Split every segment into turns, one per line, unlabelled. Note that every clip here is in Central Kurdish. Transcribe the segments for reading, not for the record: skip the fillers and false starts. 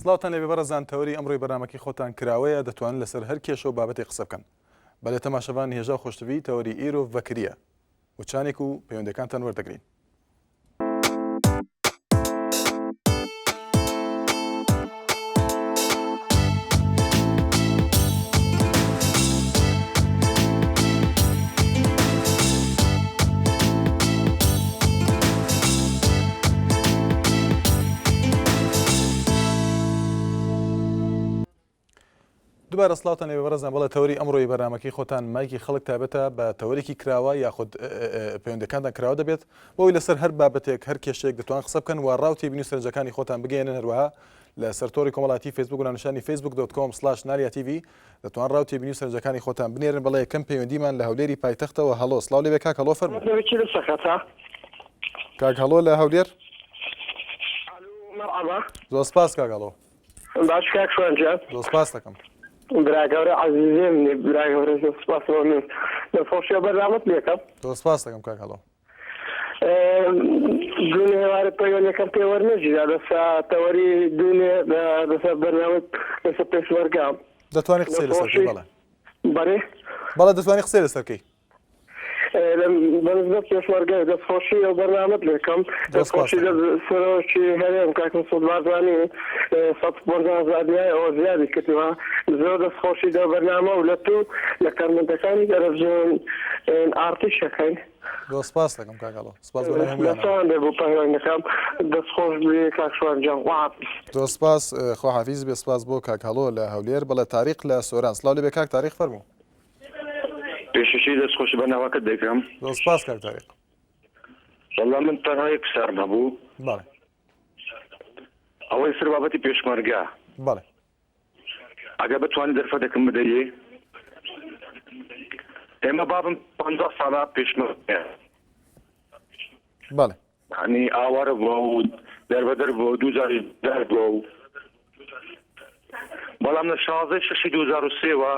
سڵاوتان لێبێ بەڕێزان تەوەری ئەمڕۆی بەرنامەکەی خۆتان کراوەیە دەتوانن لەسەر هەر کێشە و بابەتێک قسە بکەن بەلێ تەماشەڤان هێژا و خۆشتڤی تەوەری ئیرۆ ڤەکریە وچانێک و پەیوەندەکانتان وەردەگرین. دوبارە سڵاوتان لێبێ بەڕێزان بەڵێ تەوەری ئەمڕۆی بەرنامەکەی خۆتان مایکی خەڵک تایبەتە بە تەوەرێکی کراوە یاخود پەیوەندەکانتان کراوە دەبێت بۆی لەسەر هەر بابەتێک هەر کێشەیەک دەتوان قسە بکەن و ڕاو تێبینی و سەرنجەکانی خۆتان بگەیەنن هەروەها لەسەر تۆڕی کۆمەڵاتی فەیسبوک و ناونیشانی Facebook dot com slash نالیا تیڤی دەتوان ڕاو تێبینی و سەرنجەکانی خۆتان بنێرن بەڵێ یەکەم پەیوەندیمان لە هەولێری پایتەختەوە هەڵۆ سڵاو لێبێ کاک هەڵۆ فەرموو کاک هەڵۆ لە هەولێر زۆر سپاس کاک هەڵۆ
باش کاک شوان گیان.
زۆر سپاست دەکەم.
برا گەورە عەزیزێ منی برا گەورە زۆر سپاس مەمنون دەستخۆشی ئەو بەرنامەت لێکەم.
زۆر سپاست دەکەم کاک هەڵۆ.
دوێنێ ئێوارە پەیوەندیەکەم پێ وەرنەگیرا لەسە تەوەری دوێنێ لەسەر بەرنامەی لەسەر پێشمەرگە.
دەتوانی قسەی لەسەر بکەی بەڵێ.
بەڵێ؟
بەڵێ دەتوانی قسەی لەسەر بکەی.
بەنسبەت پێشمەرگە دەستخۆشی ئەو بەرنامەت لێکەم دەستخۆشی لە سەرۆکی هەرێم کاک مەسعود بارزانی 150 هەزار ئەوە زیادی کردووە زۆر دەستخۆشی لەو بەرنامە و لە تو لە کارمەندەکانی تەلەڤزیۆن ئارتیش دەکەین.
زۆر سپاس دەکەم کاک ئەڵۆ سپاس بۆ لای هەموویانەوە.
لەسەران بێ بۆ پەیوەندەکەم دەستخۆش بێ کاک شوان گیان خواحافیز.
زۆر سپاس خواحافیز بێ سپاس بۆ کاک هەڵۆ لە هەولێر بەڵێ تاریق لە سۆران سڵاو لێ بێ کاک تاریق فەرموو.
پێشەکی دەست خۆش بەرنامەکەت دەکەم.
زۆر سپاس کاک تاریق.
وەڵا من تەنها یەک پرسیارم هەبوو.
بەڵێ.
ئەوەی سەر بابەتی پێشمەرگە.
بەڵێ.
ئەگەر بتوانی دەرفەتێکم بدەیێ. ئێمە بابم 50 ساڵە پێشمەرگەیە.
بەڵێ.
یانی ئاوارە بووە و دەربەدەر بووە و دوو جاریش دەر بووە و بەڵام لە 16 شەشی 2003 وە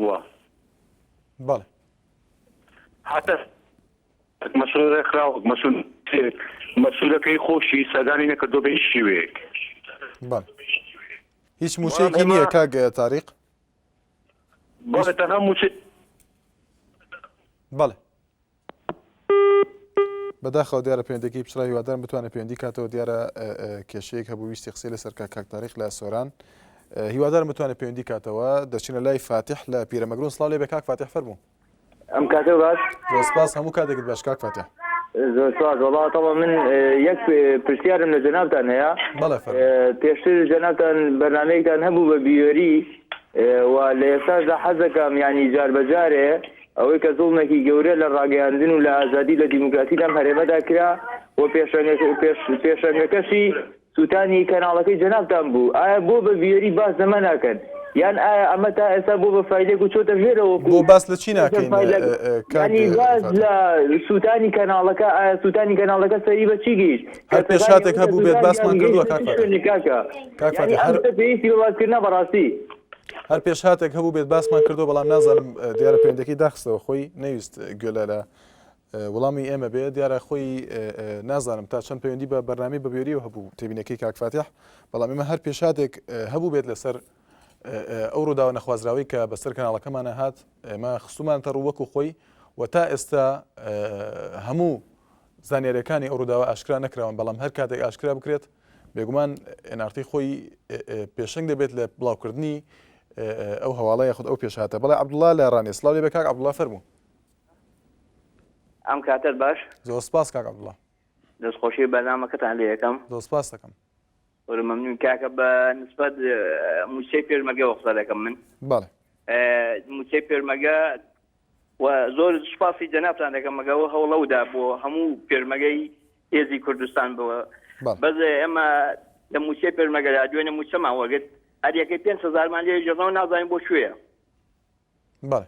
بووە.
بەڵێ.
هاتە مەسول ڕێکخراوەک مەسول مەسولەکەی خۆشی سەردانی نەکردۆ بە هیچ شێوەیەک.
بەڵێ. هیچ مووچەیەکی نییە کاک تاریق؟
بەڵێ تەنها مووچەی
بەڵێ. بەداخەوە دیارە پەیوەندەکەی پچڕا هیوادارم بتوانێت پەیوەندی کاتەوە دیارە کێشەیەک هەبوو ویستی قسەی لەسەر کاک کاک تاریق لە سۆران هیوادارم بتوانێت پەیوەندی کاتەوە دەچینە لای فاتح لە پیرەمەگرون سڵاو لێ بێ کاک فاتح فەرموو
ئەم کاتە باش
زۆر سپاس هەموو کاتێکت باش کاک فاتح
زۆر سپاس وەڵا تەڵە من یەک پرسیارم لە جەنابتان هەیە
بەڵێ فەرموو
پێشتر جەنابتان بەرنامەیەکتان هەبوو بە بیوەری و لە ئێستاشدا حەزەکەم یانی جار بە جارێ ئەوەی کە زوڵمێکی گەورە لە ڕاگەیاندن و لە ئازادی لە دیموکراسی لەم هەرێمەدا کرا و پێشەنگەکەشی سووتانی کەناڵەکەی جەنابتان بوو ئایا بۆ بە بیوێری باس لەمە ناکەن یان ئایا ئەمە تا ئێستا بۆ بە فایلێک و چۆتە ژێرەوە وەکو
بۆ باس لە چی ناکەین کاک
یانی باس لە سووتانی کەناڵەکە ئایا سووتانی کەناڵەکە سەری بە چی گەیشت
هەر پێشهاتێک هەبوو بێت باسمان کردووە کاک فاتح
کاکە
کاک فاتح هەر
پێویستی بە باسکردنە بەڕاستی
هەر پێشهاتێک هەبوو بێت باسمان کردووە بەڵام نازانم دیارە پەیوەندەکەی داخستەوە خۆی نەویست گوێ لە لە وەڵامی ئێمە بێ دیارە خۆی نازانم تا چەند پەیوەندی بە بەرنامەی بەبێریەوە هەبوو تێبینەکەی کاک فاتح بەڵام ئێمە هەر پێشهاتێک هەبوو بێت لەسەر ئەو ڕووداوە نەخوازراوەی کە بەسەر کەناڵەکەمانە هات ئێمە خستومانتە ڕوو وەکو خۆی و تا ئێستا هەموو زانیاریەکانی ئەو ڕووداوە ئاشکرا نەکراون، بەڵام هەر کاتێک ئاشکرا بکرێت بێگومان NRT خۆی پێشەنگ دەبێت لە بڵاوکردنی ئەو هەواڵە یاخود ئەو پێشهاتە. بەڵێ عەبدوڵا لە ڕانیە سڵاو لێ بێ کاک عەبدوڵا فەرموو.
ئەم کاتەت باش.
زۆر سپاس کاک عەبدوڵا.
دەستخۆشی بەرنامەکەتان لێ ئەکەم.
زۆر سپاس دەکەم.
زۆر مەمنون کاکە بە نسبەت مووچەی پێشمەرگەوە قسە دەکەم من.
بەڵێ.
مووچەی پێشمەرگە و زۆر سوپاسی جەنابتان دەکەم مەگە ئەو هەوڵەودا بۆ هەموو پێشمەگەی هێزی کوردستان بووە بەس ئێمە لە مووچەی پێشمەگەدا دوێنێ مووچەمان وەگرت هەر یەکەی 5 هەزارمان لێ ژێڕنەوە نازانین بۆ کوێیە
بەڵێ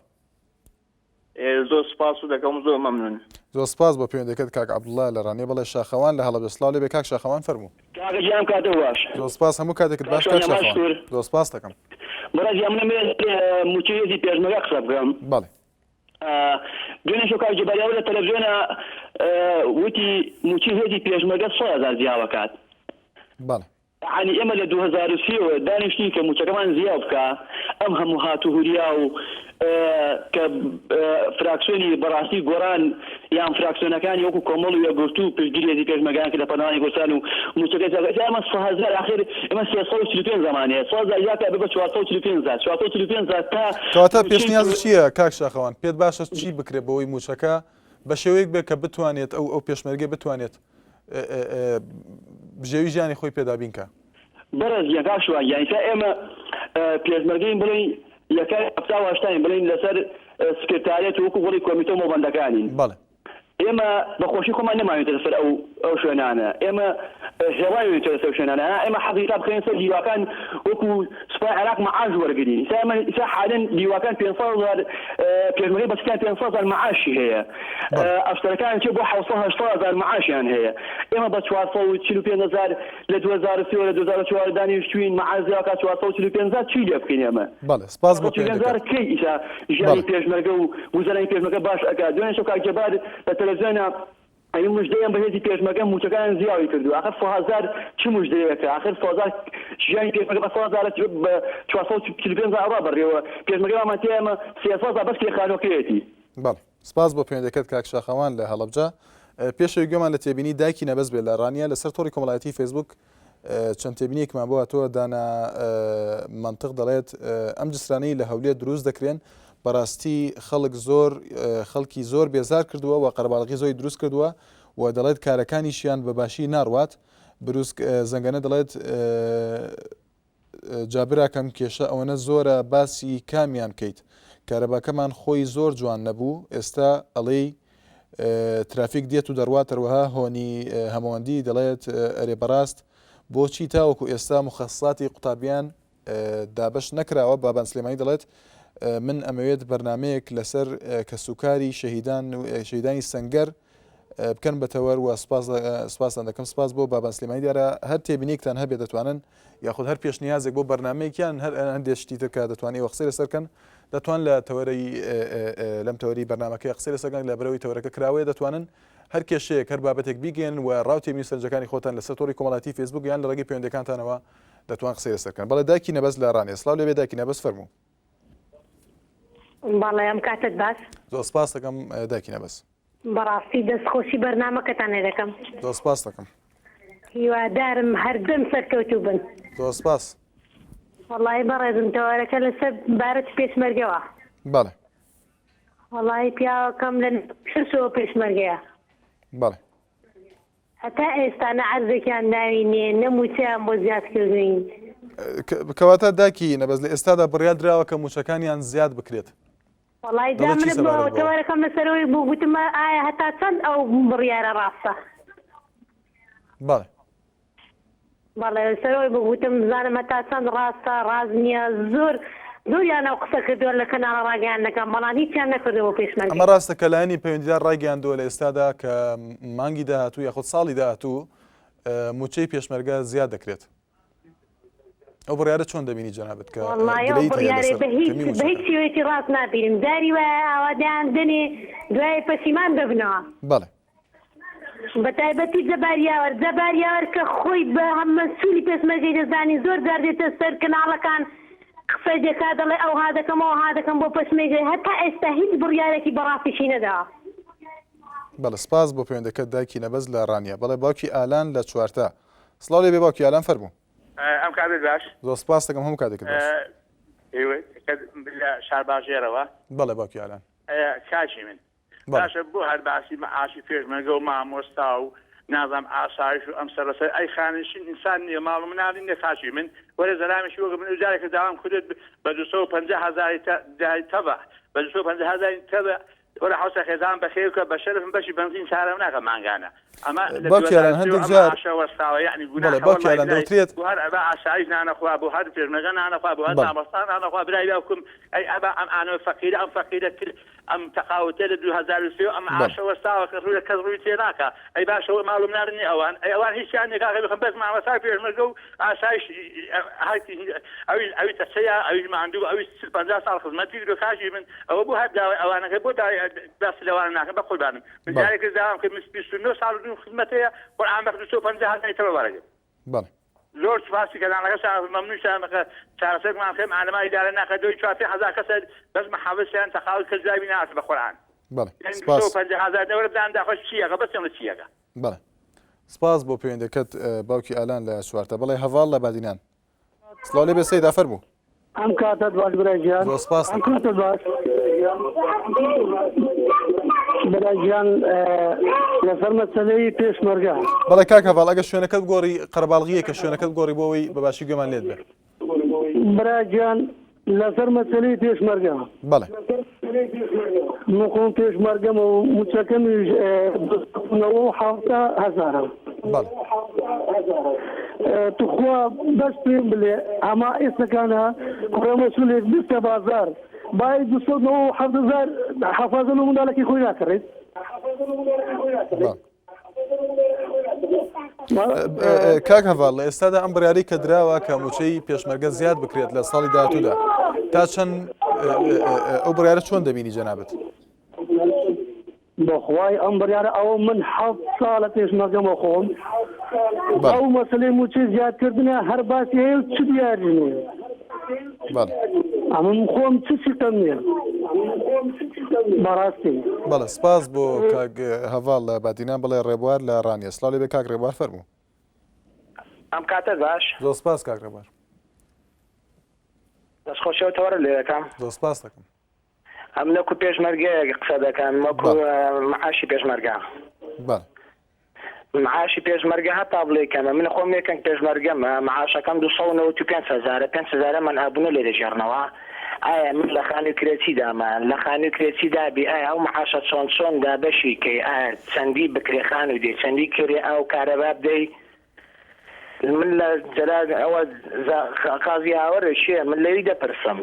زۆر سپاس و دەکەم زۆر مەمنون.
زۆر سپاس بۆ پەیوەندەکەت کاک عەبدوڵا لە ڕانیە بەڵێ شاخەوان لە هەڵەبجە سڵاو لێبێ کاک شاخەوان فەرموو.
کاکە گیان کاتت باش.
زۆر سپاس هەموو کاتێکت باش کاک شاخەوان زۆر سپاست دەکەم.
بەڕێز گیان من ئەمەوێت مووچەی هێزی پێشمەرگە قسە بکەم.
بەڵێ.
دوێنێ شەو کاک جەبار یاوەر لە تەلەفزیۆنا وتی مووچەی هێزی پێشمەرگە 100 هەزار زیاوەکات.
بەڵێ.
یەعنی ئێمە لە 2003 وە دانیشتین کە مووچەکەمان زیا بکا، ئەم هەموو هات و هوریا و کە فراکسیۆنی بەڕاستی گۆڕان یان فراکسیۆنەکانی وەکو کۆمەڵ و یەکگرتوو پشتگیری هێزی پێشمەرگەیان کرد لە پەرلەمانی کوردستان و مووچەکەی زیا کرد. ئێستا ئێمە 1000 ئاخر ئێمە 345 زەمان هەیە 1000 زیا کە ئەبێ بە 445 هەزار 445 هەزار تا
کەواتە
مووچەی
پێشنیازت چییە کاک شاخەوان؟ پێت باشە چی بکرێت بۆی مووچەکە بە شێوەیەک بێت کە بتوانێت ئەو ئەو پێشمەرگەی بتوانێت بژێوی ژیانی خۆی پێ دابین کا؟
بەڕێز گیان کاک شوان گیان ئیستا ئێمە پێشمەرگەین بڵێین یەکای حەفتا و هەشتاین بڵێین لەسەر سکرتاریەت و وەکو بڵێی کۆمیتە و مەڵبەندەکانین
بەڵێ.
ئێمە بە خۆشی خۆمان نەماوینەتە لەسەر ئەو ئەو شوێنانە ئێمە هێڵاوینەتە لەسەر ئەو شوێنانە ئێمە حەزی تا بخەین سەر لیواکان وەکو سوپای عێراق مەعاش وەرگرین ئیستا ئێمە ئیستا حالەن لیواکان 500 هەزار پێشمەرگەی بەسیتان 500 هەزار مەعاشی هەیە ئەفسەرەکان چێ بۆ 700 800 هەزار مەعاشیان هەیە ئێمە بە 445 هەزار لە 2003 لە 2004 دانیشتوین مەعاش زیاکا 445 هەزار چی لێ بکەین ئێمە
بەڵێ سپاس بۆ
445 هەزار کەی ئیستا ژیانی پێشمەرگە و گوزەرانی پێشمەرگە باش ئەکا دوێنێ شەو کاک جەبار لە تەلەفزیۆنا ئەی مژدەیان بە هێزی پێشمەرگە موچەکانیان زیاوی کردوە ئاخر سەهەزار چ مژدەیەکە ئاخر سەهەزار ژیانی پێشمەرگە بە سەهەزار بە 445 هەزار ئەڕا بەڕێوە پێشمەرگە وامان تێ ئەمە 300 هەزار بەس کرێ خانوەکەیەتی.
بەڵێ سپاس بۆ پەیوەندەکەت کاک شاخەوان لە هەڵەبجە. پێش ئەوەی گوێمان لە تێبینی دایکی نەبەز بێت لە ڕانیە لەسەر تۆڕی کۆمەڵایەتی فەیسبووک چەند تێبینیەکمان بۆ هاتووە دانا مەنتق دەڵێت ئەم جسرانەی لە هەولێر دروست دەکرێن بەڕاستی خەڵک زۆر خەڵکی زۆر بێزار کردووە و قەرەباڵغی زۆری دروست کردووە و دەڵێت کارەکانیشیان بە باشی ناڕوات بروسک زەنگەنە دەڵێت جا براکەم کێشە ئەوەنە زۆرە باسی کامیان بکەیت کارەباکەمان خۆی زۆر جوان نەبوو ئێستا ئەڵێی ترافیک دێت و دەڕوات هەروەها هۆنی هەمەوەندی دەڵێت ئەرێ بەڕاست بۆچی تاوەکو ئێستا مخەساتی قوتابیان دابش نەکراوە بابان سلێمانی دەڵێت من ئەمەوێت بەرنمەیەک لەسەر کەسوکاری شەهیدان و شەهیدانی سنگەر بکەن بە تەوەر و سپاستان دەکەم سپاس بۆ بابان سلێمانی دیارە هەر تێبینیکتان هەبێت دەتوانن یاخود هەر پێشنیازێک بۆ بەرنمەیەکیان هەر هەندێک شتی تر کە دەتوانانی ئێوە قسەی لەسەر کەن دەتوان لە تەوەرەی لەم تەوەری بەرنمەکەی قسەی لەسەر کەن لە بەرەوەی تەوەرەکە کراوەیە دەتوانن هەر کێشەیەک هەر بابەتێک بیگەن و ڕاو تێبینی سەرنجەکانی خۆتان لەسەر تۆڕی کۆمەڵاتی فەیسبوک یان لە ڕێگەی پەیوەندەکانتانەوە دەتوان قسەی لەسەر کەن بەڵێ دایکی نەبەز لە ڕانیە سڵاو لێبێ دایکی نەبەز فەرموو
بەڵێ ئەم کاتت باش
زۆر سپاس دەکەم دایکی نەبەز
بەڕاستی دەست خۆشی بەرنامەکەتان لێ دەکەم.
زۆر سپاست دەکەم.
هیوادارم هەردەم سەرکەوتوو بن.
زۆر سپاس.
وەڵایی بەڕێزم تەوەرەکە لەسەر بارەتی پێشمەرگەوە.
بەڵێ.
وەڵایی پیاوەکەم لە شەشەوە پێشمەرگەیە.
بەڵێ.
هەتا ئێستا نە عەرزێکیان داوینێ نە مووچەیان بۆ زیاد کردووین.
کەواتە داکی نەبەز لە ئێستادا بڕیار دراوە کە مووچەکانیان زیاد بکرێت.
وەڵای جا
دەڵێ چی
من
سەبارەت بەوە؟
تەوەرەکەم لەسەرەوەی بوو گوتم ئایا هەتا چەند ئەو بڕیارە ڕاستە؟
بەڵێ.
بەڵێ لەسەرەوەی بوو گوتم بزانم هەتا چەند ڕاستە ڕاست نییە زۆر زۆریان ئەو قسە کردووە لە کەناڵە ڕاگەیاندنەکان بەڵام هیچیان نەکردووە بۆ پێشمەرگە.
ئەمە ڕاستە کە لایەنی پەیوەندیدار ڕایگەیاندووە لە ئێستادا کە مانگی داهاتوو یاخود ساڵی داهاتوو مووچەی پێشمەرگە زیاد دەکرێت. ئەو بڕیارە چۆن دەبینی جەنابت کە
وەڵڵاهی ئەو
گلەییت هەیە
بڕیارەی
لەسەر
بە هیچ
کەمی
بە هیچ
مووچەکان؟
شێوەیەکی ڕاست نابینم جاری وایە ئاوا دەیان دەنێ دوایێ پەشیمان دەبنەوە.
بەڵێ.
بە تایبەتی جەبار یاوەر جەبار یاوەر کە خۆی بە مەسولی پێشمەرگەی دەزانی زۆر جار دێتە سەر کەناڵەکان قسە دەکا دەڵێ ئەوها دەکەم ئەوها دەکەم بۆ پێشمەرگەی هەتا ئێستا هیچ بڕیارێکی بە ڕاستیشی نەداوە.
بەڵێ سپاس بۆ پەیوەندەکەت دایکی نەبەز لە ڕانیە. بەڵێ باوکی ئالان لە چوارتا. سڵاو لێ بێ باوکی ئالان فەرموو.
ئەم کاتت باش.
زۆر سپاست دەکەم هەموو کاتێکت باش.
لە شارباژێرەوە.
بەڵێ باوکی ئالان.
کاکی من باشە بۆ هەر باسی مەعاشی پێشمەرگە و مامۆستا و نازانم ئاسایش و ئەم سەرەسەر ئەی خانەنشین ئینسان نییە ماڵ و مناڵی نییە کاکی من وەرە زەلامێکی وەک من جارێکە داوام کردت بە 250 هەزاری تەبع بە 250 هەزاری تەبع وەرە حوسە خێزان بەخێو کە بە شەرفم بەشی بەنزین چارەم ناکە مانگانە ئەمە لە
باوکی ئالان هەندێک جار
ئاشە وەستاوە یعنی
بەڵێ
گوناحە
باوکی
وەڵای
ئالان
برای
دەوترێت
بۆ هەر ئەبا ئاسایش نانەخوا بۆ هەر پێشمەرگە نانەخوا بۆ هەر
بەڵێ
مامۆستا نانەخوا برای باوکم ئەی ئەبا ئەم ئانۆ فەقیرە ئەم فەقیرە تر ئەم تەقاوتە لە 2003 ئەم
بەڵێ
ئاشە وەستاوە کە ڕووی لە کەس ڕووی تێ ناکا ئەی باشە وە ماڵ و مناڵ نیە ئەوان ئەی ئەوان هیچیان نیە کاکە بخەم بەس مامۆستا پێشمەرگە و ئاسایش ئەویش ئەوی تەسەیە ئەویش ماندوو ئەویش چل پەنجا ساڵ خزمەتی کردووە کاکی من ئەوە بۆ هەر داوای ئەوانەکە بۆ داوای باس لەوانە ناکەن بە قوربانم من
بەڵێ
جارێک داوام کرد من 29 ساڵ و دوو خزمەتەیە قورئان بەخت 250 هەزاری تەوە وەرەگرم
بەڵێ.
زۆر سوپاسی کەناڵەکەشتان مەمنونشتان کە چارەسەرمان بکەن ئالەما ئیدارە ناکە دۆی چوار پێ هەزار کەسە بەس محافزیان تەقاعد کەس جوابی ناهاتە بە قورئان
بەڵێ
یانی
سپاس
250 هەزار دەوەرە بزانم داخۆش چیەکە بەس چۆن چیەکە.
بەڵێ سپاس بۆ پەیوەندەکەت باوکی ئالان لە سوارتە بەڵێ هەڤاڵ لە بادینان سڵاو لێ بێ سەیدا فەرموو.
ئەم کاتەت باش برا گیان.
زۆر سپاس
ئەم کاتەت باش برا گیان لەسەر مەسەلەی پێشمەرگە.
بەڵێ کاک هەڤاڵ ئەگەر شوێنەکەت بگۆڕی قەرەباڵغییە کە شوێنەکەت بگۆڕی بۆ ئەوەی بە باشی گوێمان لێت بێ.
برا گیان لەسەر مەسەلەی پێشمەرگە.
بەڵێ.
من خۆم پێشمەرگەم و مووچەکەمیش 297 هەزارە.
بەڵێ.
توخوا بەس پێم بلێ ئەما ئێستەکانە کوڕە مەسولێک بستە بازار بای 297 هەزار حەفازە لۆ منداڵەکەی خۆی ناکڕێت؟
بەڵێ. کاک هەڤاڵ لە ئێستادا ئەم بڕیارەی کە دراوە کە موچەی پێشمەرگە زیاد بکرێت لە ساڵی داهاتوودا تا چەند ئەو بڕیارە چۆن دەبینی جەنابت؟
بەخوای ئەم بڕیارە ئەوە من حەفت ساڵە پێشمەرگەمە خۆم ئەو مەسلەی موچەی زیادکردنە هەر باسی هەیە و چ دیاری نییە ئەمە من خۆم چ سیقەم نییە بەڕاستی.
بەڵێ سپاس بۆ کاک هەڤاڵ لە بادینان بڵێ ڕێبوار لە ڕانیە سڵاو لێ بێ کاک ڕێبوار فەرموو.
ئەم کاتەت باش.
زۆر سپاس کاک ڕێبوار.
دەستخۆشیەوە تەوەرە لێ دەکەم.
زۆر سپاس دەکەم.
ئەمن وەکو پێشمەرگەیەک قسە دەکەم وەکو معاشی پێشمەرگە.
بەڵێ.
معاشی پێشمەرگە هەتا بڵێی کەمە من خۆم یەکەم پێشمەرگەمە معاشەکەم 295 هەزارە 5 هەزارە من ئابونە لێ دەگێڕنەوە ئایا من لە خانووی کرێچی دامە لە خانووی کرێچی دابی ئایا ئەو معاشە چۆن چۆن دابەشی کەی ئایا چەندی بکرێ خانوو دێ چەندی کرێ ئاو کارەبا بدەی من لە جەلال ئەوە قازی هاوەرە کێ من لەوی دەپرسم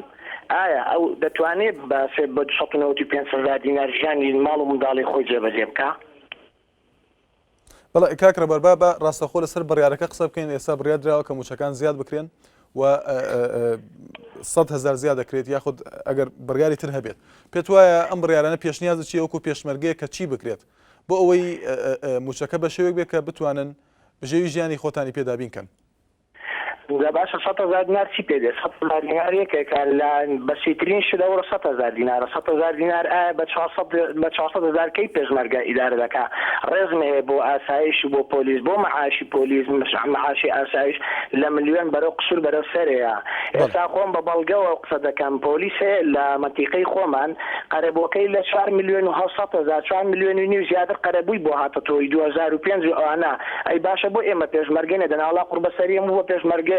ئایا ئەو دەتوانێت باسێ بە 295 هەزار دینار ژیانی ماڵ و منداڵی خۆی جێبەجێ بکا؟
بەڵێ کاک ڕێبەر با بە ڕاستەخۆ لەسەر بڕیارەکە قسە بکەین ئێستا بڕیار دراوە کە مووچەکان زیاد بکرێن و هەزار زیاد دەکرێت یاخود ئەگەر بڕیاری تر هەبێت پێت وایە ئەم بڕیارانە پێشنیازە چیە وەکو پێشمەرگەیە کە چی بکرێت بۆ ئەوەی مووچەکە بە شێوەیەک بێت کە بتوانن بژێوی ژیانی خۆتانی پێ دابین کەن.
جا باشە 100 هەزار دینار چی پێ دێ 100 هەزار دینار یەکێکە لە بەسیترین شت ئەوڕۆ 100 هەزار دینارە 100 هەزار دینار ئایا بە 400 بە 400 هەزار کەی پێشمەرگە ئیدارە دەکا ڕێزم هەیە بۆ ئاسایش و بۆ پۆلیس بۆ مەعاشی پۆلیس مەعاشی ئاسایش لە ملیۆن بەرەو قسور بەرەو سەرەیە ئێستا خۆم بە بەڵگەوە قسە دەکەم پۆلیس هەیە لە مەنتیقەی خۆمان قەرەبووەکەی لە چوار ملیۆن و 700 هەزار چوار ملیۆن و نیو زیاتر قەرەبووی بۆ هاتە تۆی 2005 و ئەوانە ئەی باشە بۆ ئێمە پێشمەرگەی نەدەن ئاڵا قوڕبەسەری هەموو بۆ پێشمەرگەیە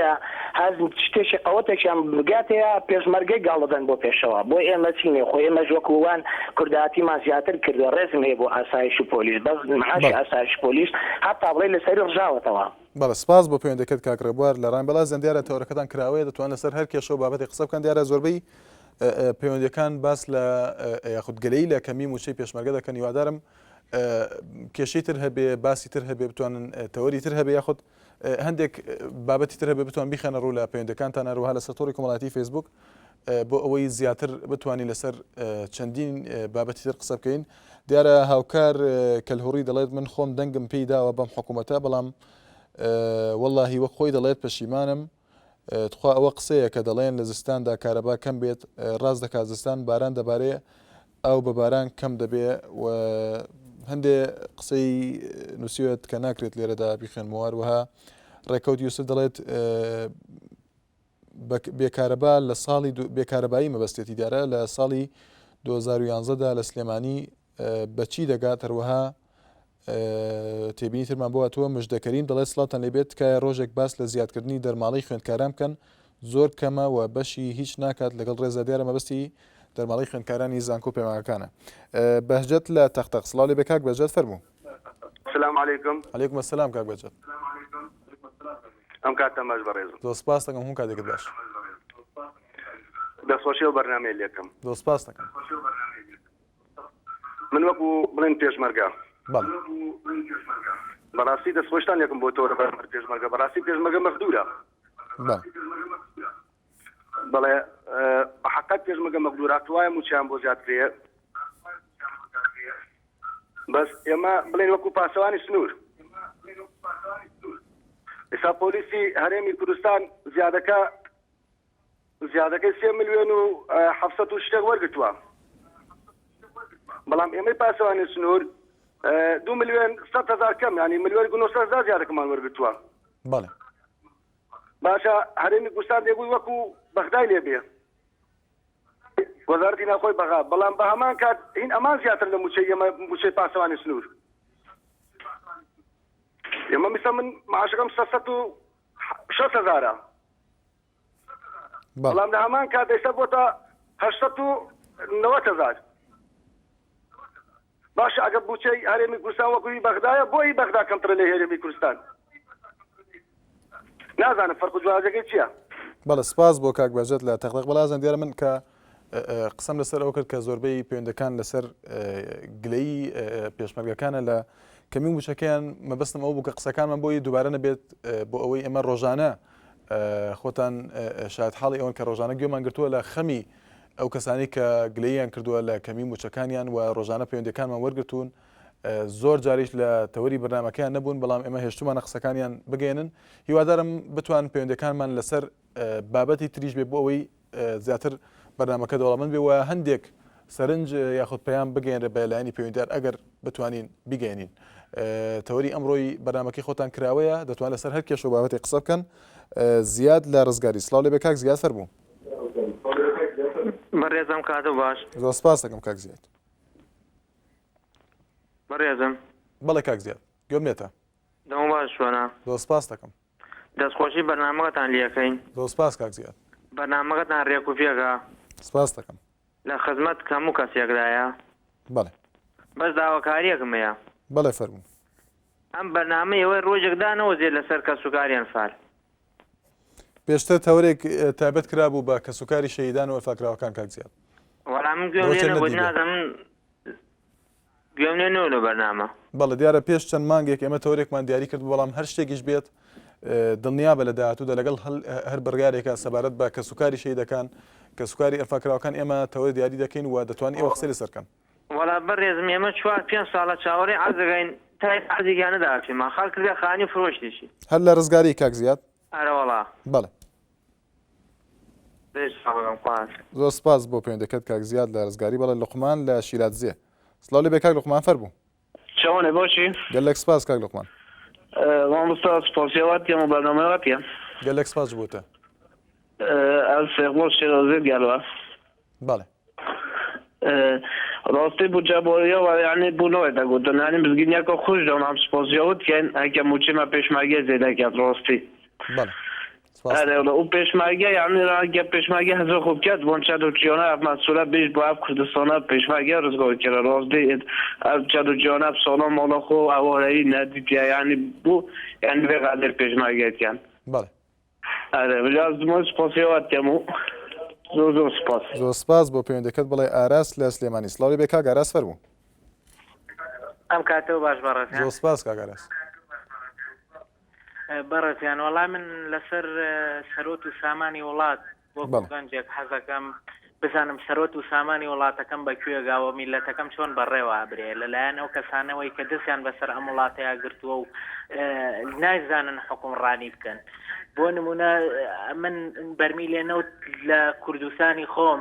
هەر شتێکی قەوەتێکیان بگاتەیە پێشمەرگەی گاڵ دەدەن بۆ پێشەوە بۆ ئێمە چی نیە خۆ ئێمەش وەکو وان کوردایەتیمان زیاتر کردوە ڕێزم هەیە بۆ ئاسایش و پۆلیس بەس معاشی ئاسایش و پۆلیس هەتا بڵێی لەسەری ڕژاوەتەوە.
بەڵێ سپاس بۆ پەیوەندەکەت کاک ڕێبوار لە ڕاین بەڵا زەن دیارە تەوەرەکەتان کراوەیە دەتوان لەسەر هەر کێشە و بابەتێک قسە بکەن دیارە زۆربەی پەیوەندیەکان باس لە یاخود گلەیی لە کەمی موچەی پێشمەرگە دەکەن هیوادارم کێشەی تر هەبێ باسی تر هەبێ بتوانن تەوەری تر هەبێ یاخود هەندێک بابەتی تر هەبێ بتوان بیخەنە ڕوو لە پەیوەندەکانتان هەروەها لەسەر تۆڕی کۆمەڵایەتی فەیسبوک بۆ ئەوەی زیاتر بتوانین لەسەر چەندین بابەتی تر قسە بکەین دیارە هاوکار کەلهوڕی دەڵێت من خۆم دەنگم پێی داوە بەم حکوومەتە بەڵام وەڵاهی وەک خۆی دەڵێت پەشیمانم تخوا ئەوە قسەیە کە دەڵێن لە زستاندا کارەبا کەم بێت ڕاست دەکات زستان باران دەبارێ ئاو بە باران کەم دەبێ و هەندێ قسەی نووسیوێت کە ناکرێت لێرەدا بیخوێنمەوە هەروەها ڕێکەوت یوسف دەڵێت بێکارەبا لە ساڵی بێکارەبایی مەبەستێتی دیارە لە ساڵی 2011 دا لە سلێمانی بەچی دەگات هەروەها تێبینی ترمان بۆ هاتووە مژدە کەریم دەڵێت سڵاوتان لێبێت تکایە ڕۆژێک باس لە زیادکردنی دەرماڵەی خوێندکاران بکەن زۆر کەمە و بەشی هیچ ناکات لەگەڵ ڕێزە دیارە مەبەستی دەرماڵەی خوێندکارانی زانکۆ پەیمانگەکانە بەهجەت لە تەختەق سڵاو لێبێ کاک بەهجەت فەرموو
سلام علیکم.
علیکم السلام کاک بەهجەت.
ئەم کاتەم باش بەڕێزم.
زۆر سپاس دەکەم هەموو کاتێکت باش.
دەستخۆشی ئەو بەرنامەیە لێکەم.
زۆر سپاس دەکەم.
من وەکو بڵێن پێشمەرگە بەڕاستی دەستخۆشتان لێکم بۆ تۆ پێشمەرگە بەڕاستی پێشمەرگە مەغدورە بەڵێ بە حقت پێشمەرگە مەغدورە توایە موچیان بۆ زیاد کرێ بەس ئێمە بڵێن وەکو پاسەوانی سنوور. ئێستا پۆلیسی هەرێمی کوردستان زیادەکە زیادەکەی سێ ملیۆن و حەفسەد و شتێک وەرگتووە بەڵام ئێمەی پاسەوانی سنوور دو ملیۆن 100 هزار کەم ینی ملیۆن و 900 هزار زیادەکەمان وەرگتووە
بەڵێ
باشە هەرێمی کوردستان دەبووی وەکو بەغدای لێ بێ وەزارەتی ناوخۆی بەغا بەڵام بە هەمان کات هین ئەمان زیاتر لە موچەی ئێمە موچەی پاسەوانی سنوور ئێمە میسە من معاشەکەم 306 هزارە بەڵام لە هەمان کات ئێستا بۆتە 890 هزار باشە ئەگە بوچەی هەرێمی کوردستان وەکو هی بەغدایە بۆ هی بەغدا کەمترە لە هەرێمی کوردستان نازانم فەرق و جیاوازیەکەی چییە؟
بەڵێ سپاس بۆ کاک بەهجەت لە تەقتەق بەڵازن دیارە من کە قسەم لەسەر ئەوە کرد کە زۆربەی پەیوەندەکان لەسەر گلەیی پێشمەرگەکانە لە کەمی موچەکەیان مەبەستم ئەو بوو کە قسەکانمان بۆی دووبارە نەبێت بۆ ئەوەی ئێمە ڕۆژانە خۆتان شاید حاڵی ئەوەن کە ڕۆژانە گوێمان گرتووە لە خەمی ئەو کەسانی کە گلەییان کردووە لە کەمی موچەکانیان و ڕۆژانە پەیوەندەکانمان وەرگتوون زۆر جاریش لە تەوەری بەرنامەکەیان نەبوون بەڵام ئێمە هێشتومانە قسەکانیان بگەێنن هیوادارم بتوان پەیوەندەکانمان لەسەر بابەتی تریش بێ بۆ ئەوەی زیاتر بەرنامەکە دەوڵەمەند بێ و هەندێک سەرنج یاخود پەیام بگەێنرە بە لایەنی پەیوەندیدار ئەگەر بتوانین بیگەێنین. تەوەری ئەمڕۆی بەرنامەکەی خۆتان کراوەیە دەتوان لەسەر هەر کێشە و بابەتی قسە بکەن زیاد لە ڕزگاری سڵاو لێبێ کاک زیاد فەرموو.
بەڕێزم کاتە باش.
زۆر سپاس دەکەم کاک زیاد.
بەڕێزم.
بەڵێ کاک زیاد گوێم لێتە.
دەمو باش چۆنە؟
زۆر سپاس دەکەم.
دەستخۆشی بەرنامەکەتان لێکەین.
زۆر سپاس کاک زیاد.
بەرنامەکەتان رێک و پێکە.
سپاست دەکەم.
لە خزمەت هەموو کەسێکدایە.
بەڵێ.
بەس داواکاریەکم هەیە.
بەڵێ فەرموو.
ئەم بەرنامەی ئێوەی ڕۆژێک دانەوەزێت لەسەر کەسوکاری ئەنفال.
پێشتر تەوەرێک تایبەت کرابوو بە کەسوکاری شەهیدان و ئەنفالکراوەکان کاک زیاد.
وەڵا من گوێم لێ نەبوو نازانم من گوێم لێ نەبوو لە بەرنامە.
بەڵێ دیارە پێش چەند مانگێک ئێمە تەوەرێکمان دیاری کرد بەڵام هەر شتێکیش بێت دڵنیابە لە داهاتوودا لەگەڵ هەر بڕیارێکە سەبارەت بە کەسوکاری شەهیدەکان کەسوکاری ئەنفالکراوەکان ئێمە تەوەر دیاری دەکەین و دەتوانن ئێوە قسەی لەسەر بکەن.
وەڵا بەڕێزم ئێمە چوار پێنج ساڵە چاوەڕێی عەرزەکەین تا ئێستا عەرزێکیان نەداوە پێمان خەڵک کردە خانی و فرۆشتیشی.
هەر لە ڕزگاری کاک زیاد؟
ئەرەوەڵا.
بەڵێ.
درێژ چاوەکەم خواست.
زۆر سپاس بۆ پەیوەندەکەت کاک زیاد لە ڕزگاری بەڵێ لوقمان لە شیلادزێ سڵاو لێبێ کاک لوقمان فەرموو.
چۆنی باشی؟
گەلەک سپاس کاک لوقمان.
مامۆستا سپاسیا واتیەم و بەرنامەی واتیە.
گەلەک سپاس بۆ تە.
ئەز سێغڵۆ شێرازێ گەلوە.
بەڵێ.
ڕاستی بوو جەباریە و یعنی بوو نایەتە گوتن یعنی مزگینیەکە خوش دان ئەم سپاسیا وتکەین هەکە موچێ مە پێشمەرگە زێدە کەت ڕاستی.
بەڵێ.
ئەرێ وڵا و پێشمەرگە یعنی ڕاگە پێشمەرگە هەزار خوب کەت بۆن چەد و چیانە ئەف مەسولە بیش بۆ ئەف کوردستانە پێشمەرگە ڕزگار کرا ڕاستی ئەف چەد و چیانە ساڵان ماڵە خۆ ئەوارەیی نەدیتیە یعنی بوو یعنی بێ غەدر پێشمەرگە کەن.
بەڵێ.
ئەرێ بجا زۆر سوپاسی ئەوە دەکەم و زۆر زۆر سوپاس.
زۆر سپاس بۆ پەیوەندەکەت بڵێ ئاراس لە سلێمانی سڵاو لێبێ کاک ئاراس فەرموو.
ئەم کاتەو باش بەڕێزیان.
زۆر سپاس کاک ئاراس.
بەڕێزیان وەڵا من لەسەر سەرۆت و سامانی وڵات وەکو گەنجێک حەزەکەم بزانم سەرۆت و سامانی وڵاتەکەم بە کوێ گاوە میلەتەکەم چۆن بەڕێوە ئەبرێ لەلایەن ئەو کەسانەوەی کە دەستیان بەسەر ئەم وڵاتەیا گرتووە و نایزانن حوکمڕانی بکەن بۆ نمونە من بەرمیلێ نەوت لە کوردستانی خۆم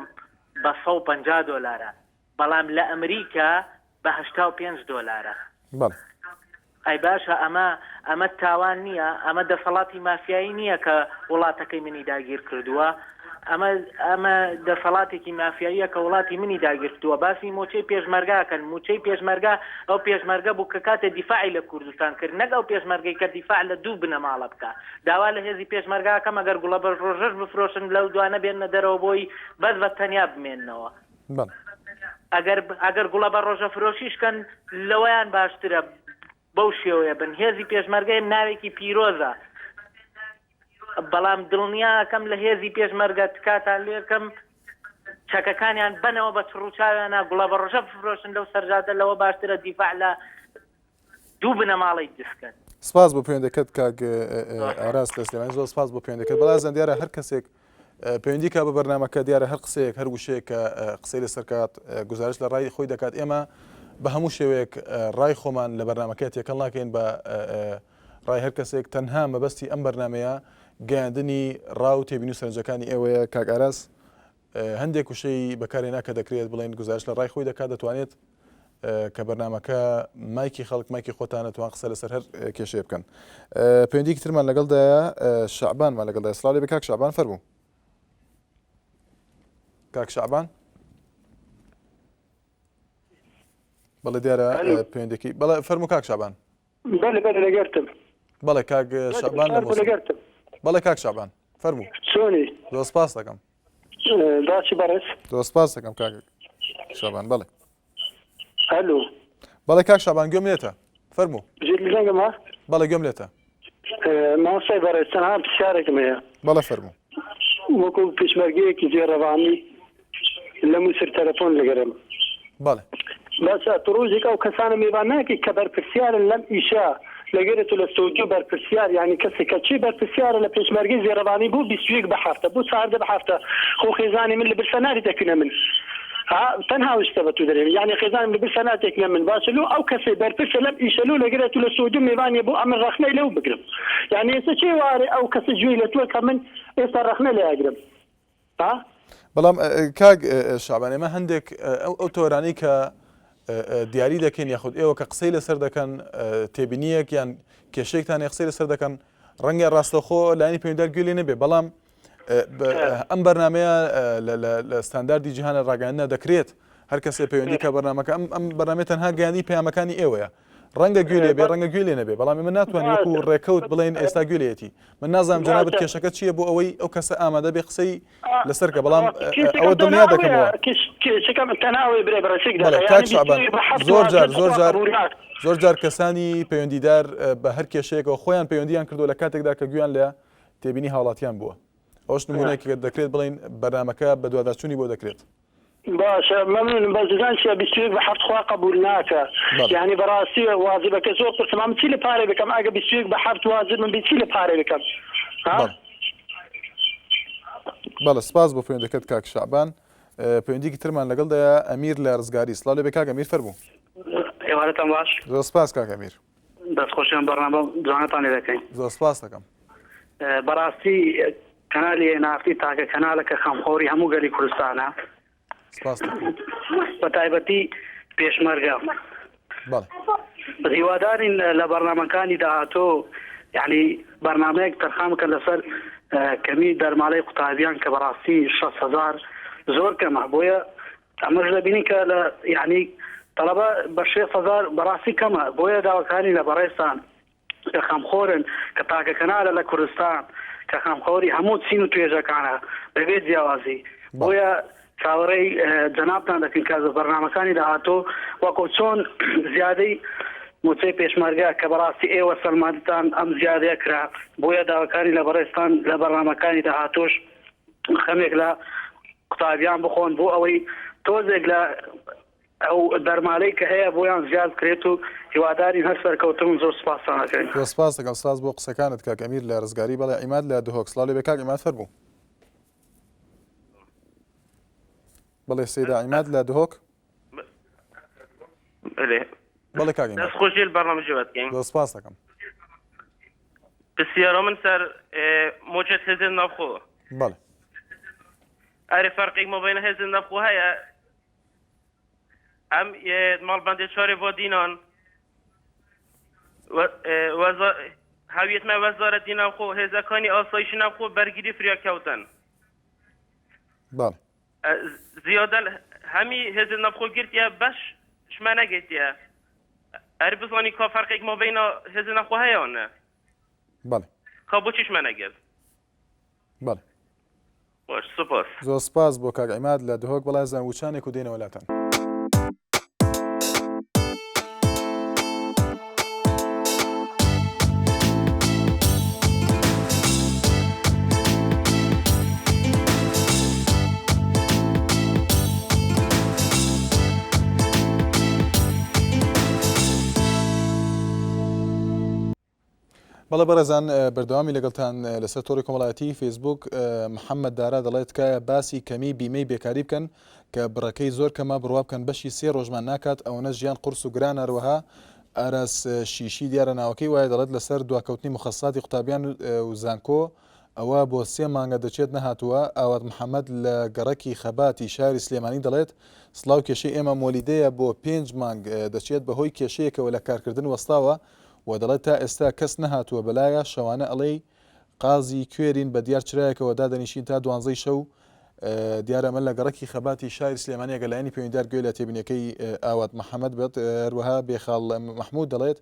بە 150 دۆلارە بەڵام لە ئەمریکا بە 85 دۆلارە
بەڵێ.
ئەی باشە ئەمە ئەمە تاوان نییە؟ ئەمە دەسەڵاتی مافیایی نییە کە وڵاتەکەی منی داگیر کردووە؟ ئەمە ئەمە دەسەڵاتێکی مافیاییە کە وڵاتی منی داگیر کردووە. باسی موچەی پێشمەرگە ئەکەن، موچەی پێشمەرگە ئەو پێشمەرگە بوو کە کاتێ دیفاعی لە کوردستان کرد، نەک ئەو پێشمەرگەی کە دیفاع لە دوو بنەماڵە بکا. داوا لە هێزی پێشمەرگە ئەکەم ئەگەر گوڵەبەرڕۆژەش بفرۆشن لەو دوانە بێننە دەرەوە بۆی بەس بە تەنیا بمێننەوە.
بەڵێ.
ئەگەر ئەگەر گوڵە بە ڕۆژە فرۆشیش کەن لەوەیان باشترە بەو شێوەیە بن هێزی پێشمەرگە ناوێکی پیرۆزە بەڵام دڵنیاکەم لە هێزی پێشمەرگە تکاتان لێکەم چەکەکانیان بەنەوە بە چڕوچاویانە گوڵە بە ڕۆژە بفرۆشن لەو سەرجادە لەوە باشترە دیفاع لە دوو بنەماڵەی دزکەن.
سپاس بۆ پەیوەندەکەت کاک ئاراس لە سلێمانی زۆر سپاس بۆ پەیوەندەکەت بەڵازان دیارە هەر کەسێک پەیوەندی کا بە بەرنامەکە دیارە هەر قسەیەک هەر وشەیەک کە قسەی لەسەر کات گزارش لە ڕای خۆی دەکات ئێمە بە هەموو شێوەیەک ڕای خۆمان لە بەرنامەکە تێکەڵ ناکەین بە. ڕای هەر کەسێک تەنها مەبەستی ئەم بەرنامەیە گەیاندنی ڕا و تێبینی و سەرنجەکانی ئێوەیە کاک ئاراس هەندێک وشەی بەکارهێنا کە دەکرێت بڵێن گوزارش لە ڕای خۆی دەکات دەتوانێت کە بەرنمەکە مایکی خەڵک مایکی خۆتانە توان قسە لەسەر هەر کێشەیە بکەن پەیوەندیکی ترمان لەگەڵدایە شعبانمان لەگەڵدا سڵاو لێ کاک شعبان فەرموو کاک شعبان بەڵێ دیارە پەیوەندەکەی بەڵێ فەرموو کاک شعبان
بەلێ بەلێ لەگەرتم.
بەڵێ کاک شەعبان لە موسڵ. بەڵێ کاک شەعبان فەرموو.
چۆنی؟
زۆر سپاس دەکەم.
باشی بەڕێز؟
زۆر سپاس دەکەم کاک شەعبان بەڵێ.
ئەلو.
بەڵێ کاک شەعبان گوێم لێتە فەرموو.
گوێت لە دەنگمە؟
بەڵێ گوێم لێتە.
مامۆستای بەڕێز تەنها پرسیارێکم هەیە.
بەڵێ فەرموو.
وەکو پێشمەرگەیەکی زێڕەڤانی لە موسر تەلەفۆن لەگەرم.
بەڵێ.
باشە تو ڕۆژێک ئەو کەسانە مێوان ناکەی کە بەرپرسیارن لەم ئیشە لەگەرە تو لە ستۆدیۆ بەرپرسیار یانی کەسێک کە چێ بەرپرسیارە لە پێشمەرگەی زێڕەڤانی بۆ 21 بە هەفتە بۆ 14 بە هەفتە خۆ خێزانی من لە برسا ناری دەکنە من ها تەنها وشتە بە تو دەرێم یانی خێزانم لە برسا ناتێکنە من باشە لۆ ئەو کەسەی بەرپرسە لەم ئیشە لۆ لەگەرە تو لە ستۆدیۆ مێوانیە بۆ ئەمن ڕەخنەی لەو بگرم یانی ئێستا چێ وارێ ئەو کەسە گوێی لە توە کە من ئێستا ڕەخنە لێ ئەگرم ها؟
بەڵام کاک شەعبان ئێمە هەندێک ئەو تۆرانەی کە دیاری دەکەین یاخود ئێوە کە قسەی لەسەر دەکەن تێبینیەک یان کێشەیەکتان قسەی لەسەر دەکەن ڕەنگە ڕاستەخۆ لایەنی پەیوەندیدار گوێ لێ نەبێ بەڵام ئەم بەرنمەیە لە ستانداردی جیهانە ڕاگەاندنە دەکرێت هەر کەسێ پەیوەندی کە بەرنمەکە ئەم ئەم بەرنامەی تەنها گەیاندنی پەیامەکانی ئێوەیە ڕەنگە گوێ لێ بێ ڕەنگە گوێ لێ نەبێ بەڵام ئێمە ناتوانین وەکو ڕێکەوت بڵێن ئێستا گوێ لێیەتی من نازانم جەنابت کێشەکە چییە بۆ ئەوەی ئەو کەسە ئامادە بێ قسەی لەسەر کە بەڵام ئەوە دڵنیا دەکەمەوە بەڵێ کاک شەعبان زۆر جار زۆر جار زۆر جار کەسانی پەیوەندیدار بە هەر کێشەیەکەوە خۆیان پەیوەندیان کردووە لە کاتێکدا کە گویان لە تێبینی هاوڵاتیان بووە ئەوش نمونەیەک دەکرێت بڵین بەرنمەکە بەدواداچوونی بۆ دەکرێت.
باشە مەمنونم بەس دزان چیە 21 بە حەفت خوا قبول ناکە یانی بەڕاستی واجبەکە زۆر قورسە من چی لە پارەی بکەم ئەگە 21 بە حەفت واجبم بی چی لە پارەی بکەم ها
بەڵێ سپاس بۆ پەیوەندەکەت کاک شەعبان پەیوەندیکی ترمان لەگەڵدایە ئەمیر لە ڕزگاری سڵاو لێ بێ کاک ئەمیر فەرموو
ئێوارەتان باش
زۆر سپاس کاک ئەمیر
دەستخۆشیان بەرنامە جوانەتان لێ دەکەین
زۆر سپاس دەکەم
بەڕاستی کەنالی ئێن ئار تی تاکە کەنالە کە خەمخۆری هەموو گەلی کوردستانە
سپاس دەکەم
بە تایبەتی پێشمەرگە
بەڵێ
هیوادارین لە بەرنامەکانی داهاتوو یعنی بەرنامەیەک تەرخان بکەن لەسەر کەمی دەرماڵەی قوتابیان کە بەڕاستی 600 هەزار زۆر کەمە بۆیە ئەمەش دەبینین کە لە یعنی تەڵەبە بە 600 هەزار بەڕاستی کەمە بۆیە داواکاری لە بەڕێزتان کە خەمخۆرن کە تاکە کەنالە لە کوردستان کە خەمخۆری هەموو چین و توێژەکانە بەبێ جیاوازی بۆیە چاوەڕێی جەنابتان دەکەین کە بەرنامەکانی داهاتوو وەکو چۆن زیادەی موچەی پێشمەرگە کە بەڕاستی ئێوە سەلماندتان ئەم زیادەیە کرا بۆیە داواکاری لە بەڕێزتان لە بەرنامەکانی داهاتووش خەمێک لە قوتابیان بخۆن بۆ ئەوەی تۆزێک لە ئەو دەرمالەی کە هەیە بۆیان زیاد بکرێت و هیوادارین هەر سەرکەوتبن زۆر سوپاستان ئەکەین.
زۆر سپاس دەکەم سپاس بۆ قسەکانت کاک ئەمیر لە ڕزگاری بەڵێ عیماد لە دهۆک سڵاو لێبێ کاک عیماد فەرموو. بەڵێ سەیدا عیماد لە دهۆک.
بەڵێ
بەڵێ کاک عیماد.
دەست خۆشی لە بەرنامەی جواب دەکەین.
زۆر سپاس دەکەم.
پرسیارا من سەر موچەت هێزێن ناوخۆ.
بەڵێ.
ئەرێ فەرقێک مابەینە هێزێن ناوخۆ هەیە ئەم ماڵبەندێ چارێ بۆ دینان هەویەتمە وەزارەتی ناوخۆ هێزەکانی ئاسایشی ناوخۆ بەرگری فریا کەوتن زیادە هەمی هێزە ناوخۆ گرتیە بەش شمە نەگەیتیە ئەر بزانی کا فەرقێک مابینە هێزە ناوخۆ هەیە نە
بەڵێ
کا بۆچیشمە نەگرت
بەڵێ
باش سوپاس.
زۆر سپاس بۆ کاک عیماد لە دهۆک بەڵێ ئازیزان وچانێک و دێنەوە لاتان. بەڵێ بەڕێزان بەردەوامی لەگەڵتان لەسەر تۆڕی کۆمەڵایەتی فەیسبوک محەممەد دارا دەڵێت تکایە باسی کەمی بیمەی بێکاری بکەن کە بڕەکەی زۆر کەمە بڕوا بکەن بەشی سێ ڕۆژمان ناکات ئەوەنە ژیان قورس و گرانە هەروەها. ئاراس شیشی دیارە ناوەکەی وایە دەڵێت لەسەر دواکەوتنی مخەساتی قوتابیان و زانکۆ ئەوە بۆ سێ مانگە دەچێت نەهاتووە، ئاوات محەمەد لە گەڕەکی خەباتی شاری سلێمانی دەڵێت سڵاو کێشەی ئێمە مۆلیدەیە بۆ پێنج مانگ دەچێت بەهۆی کێشەیەکەوە لە کارکردن وەستاوە و دەڵێت تا ئێستا کەس نەهاتووە بەلایە شەوانە ئەڵێی قازی کوێرین بە دیار چرایەکەوە دادەنیشین تا دوانزەی شەو دیارە ئەمە لە گەڕەکی خەباتی شاری سلێمانی ئەگەر لایەنی پەیوەندیدار گوێ لە تێبینیەکەی ئاوات محەمەد بێت هەروەها بێخاڵ مەحمود دەڵێت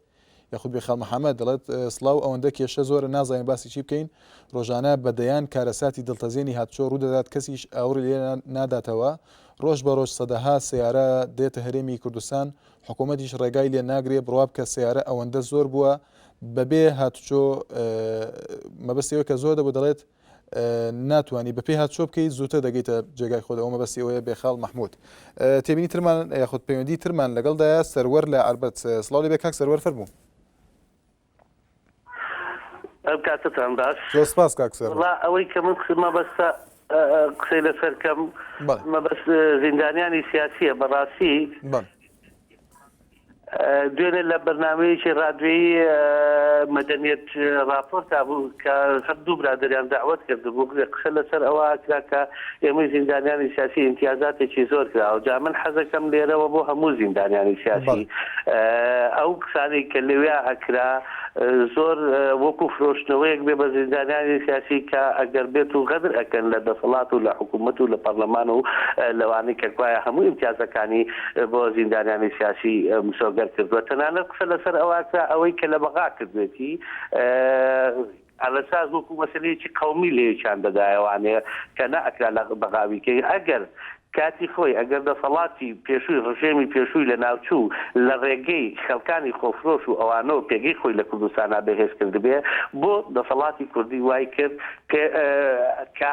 یاخود بێخاڵ محەمەد دەڵێت سڵاو ئەوەندە کێشە زۆرە نازانین باسی چی بکەین ڕۆژانە بە دەیان کارەساتی دڵتەزێنی هاتوچۆ ڕوودەدات کەسیش ئاوڕی لێ ناداتەوە ڕۆژ بە ڕۆژ سەدەها سەیارە دێتە هەرێمی کوردستان حکوومەتیش ڕێگای لێ ناگرێ بڕوا بکە سەیارە ئەوەندە زۆر بووە بەبێ هاتوچۆ مەبەستی ئەوەیە کە زۆر دەبوو دەڵێت ناتوانی بەپێی هاتوچۆ بکەیت زووتر دەگەیتە جێگای خۆت ئەوە مەبەستی ئەوەیە بێخاڵ مەحمود تێبینی ترمان یاخود پەیوەندی ترمان لەگەڵدایە سەروەر لە عەربەت سڵاو لێ بێ کاک سەروەر فەرموو.
ئەم کاتەتان باش.
زۆر سپاس کاک سەروەر.
وەڵا ئەوەی کە من مەبەستە قسەی لەسەر کەم مەبەست زیندانیانی سیاسیە بەڕاستی دوێنێ لە بەرنامەیەکی ڕادیۆیی مەدەنیەت ڕاپۆرتا بوو کە هەر دوو برادەریان دەعوەت کردبوو، قسە لەسەر ئەوە ئەکرا کە ئێمەی زیندانیانی سیاسی ئیمتیازاتێکی زۆر کراوە. جا من حەزەکەم لێرەوە بۆ هەموو زیندانیانی سیاسی ئەو قسانەی کە لەویا ئەکرا زۆر وەکو فرۆشتنەوەیەک بێ بە زیندانیانی سیاسی کە ئەگەر بێت و غەدر ئەکەن لە دەسەڵات و لە حکوومەت و لە پەرلەمان و لەوانەی کە گوایە هەموو ئیمتیازەکانی بۆ زیندانیانی سیاسی مسۆگەر کردووە تەنانەت قسە لەسەر ئەوە کرا ئەوەی کە لە بەغا کردوێتی ئەلەساس وەکو مەسەلەیەکی قەومی لەیەکیان دەدایەوانێ کە نەئەکرا لە بەغا بیکەی ئەگەر کاتی خۆی ئەگەر دەسەڵاتی پێشووی ڕژێمی پێشووی لەناوچوو لە ڕێگەی خەڵکانی خۆفرۆش و ئەوانەوە پێگەی خۆی لە کوردستانا بەهێز کردبێ بۆ دەسەڵاتی کوردی وای کرد کە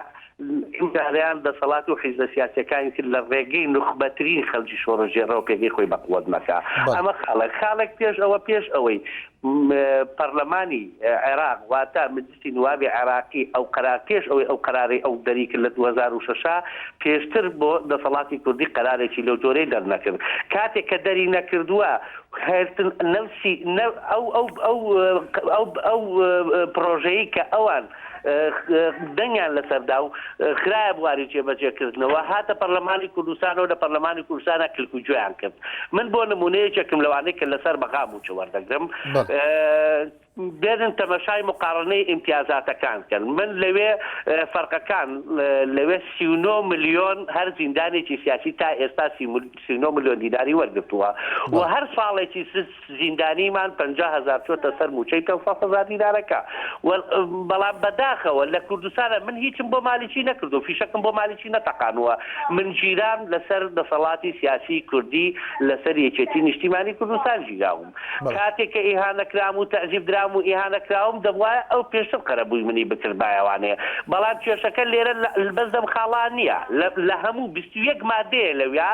ئیمجارەیان دەسەڵات و حیزبە سیاسیەکانی تر لە ڕێگەی نوخبەترین خەلکی شۆڕشگێڕەوە پێگەی خۆی بەقوەت مەکا. ئەمە خاڵێک. خاڵێک پێش ئەوە پێش ئەوەی پەڕلەمانی عێراق واتە مجلسی نوابی عێراقی ئەو قەرار پێش ئەوەی ئەو قەرارەی ئەو دەری کرد لە 2006 پێشتر بۆ دەسەڵاتی کوردی قەرارێکی لەو جۆرەی دەرنەکرد. کاتێک کە دەری نەکردووە هێرتن نەفسی ئەو ئەو ئەو ئەو ئەو پڕۆژەی کە ئەوان دەنگیان لەسەر دا و خرایە بواری جێبەجێکردنەوە، هاتە پەرلەمانی کوردستانەوە، لە پەرلەمانی کوردستانا کلک و گوێیان کرد. من بۆ نموونە یەکێکم لەوانەی کە لەسەر بەغا مووچە وەردەگرم، بێنن تەمەشای موقاڕەنەی ئیمتیازاتەکان کەن. من لەوێ فەرقەکان لەوێ 39 ملیۆن هەر زیندانێکی سیاسی تا ئێستا 39 ملیۆن دیناری وەرگرتووە و هەر ساڵێکی زیندانیمان 50 هەزار چۆتە سەر مووچەی 500 هەزار دینارەکە و بەڵام بەداخەوە لە کوردستانە من هیچم بۆ مالیکی نەکردو فیشەکم بۆ مالیکی نەتەقانووە من گیرام لەسەر دەسەڵاتی سیاسی کوردی لەسەر یەکێتی نیشتیمانی کوردستان گیراوم کاتێک کە ئیهانە کرام و تەعزیب درام و ئیهانە کراوم دەبوایە ئەو پێشتر قەرەبووی منی بکردبایەوانێ بەڵام کێشەکە لێرە بەس لەم خاڵا نییە لە هەموو 21 مادەیە لەویا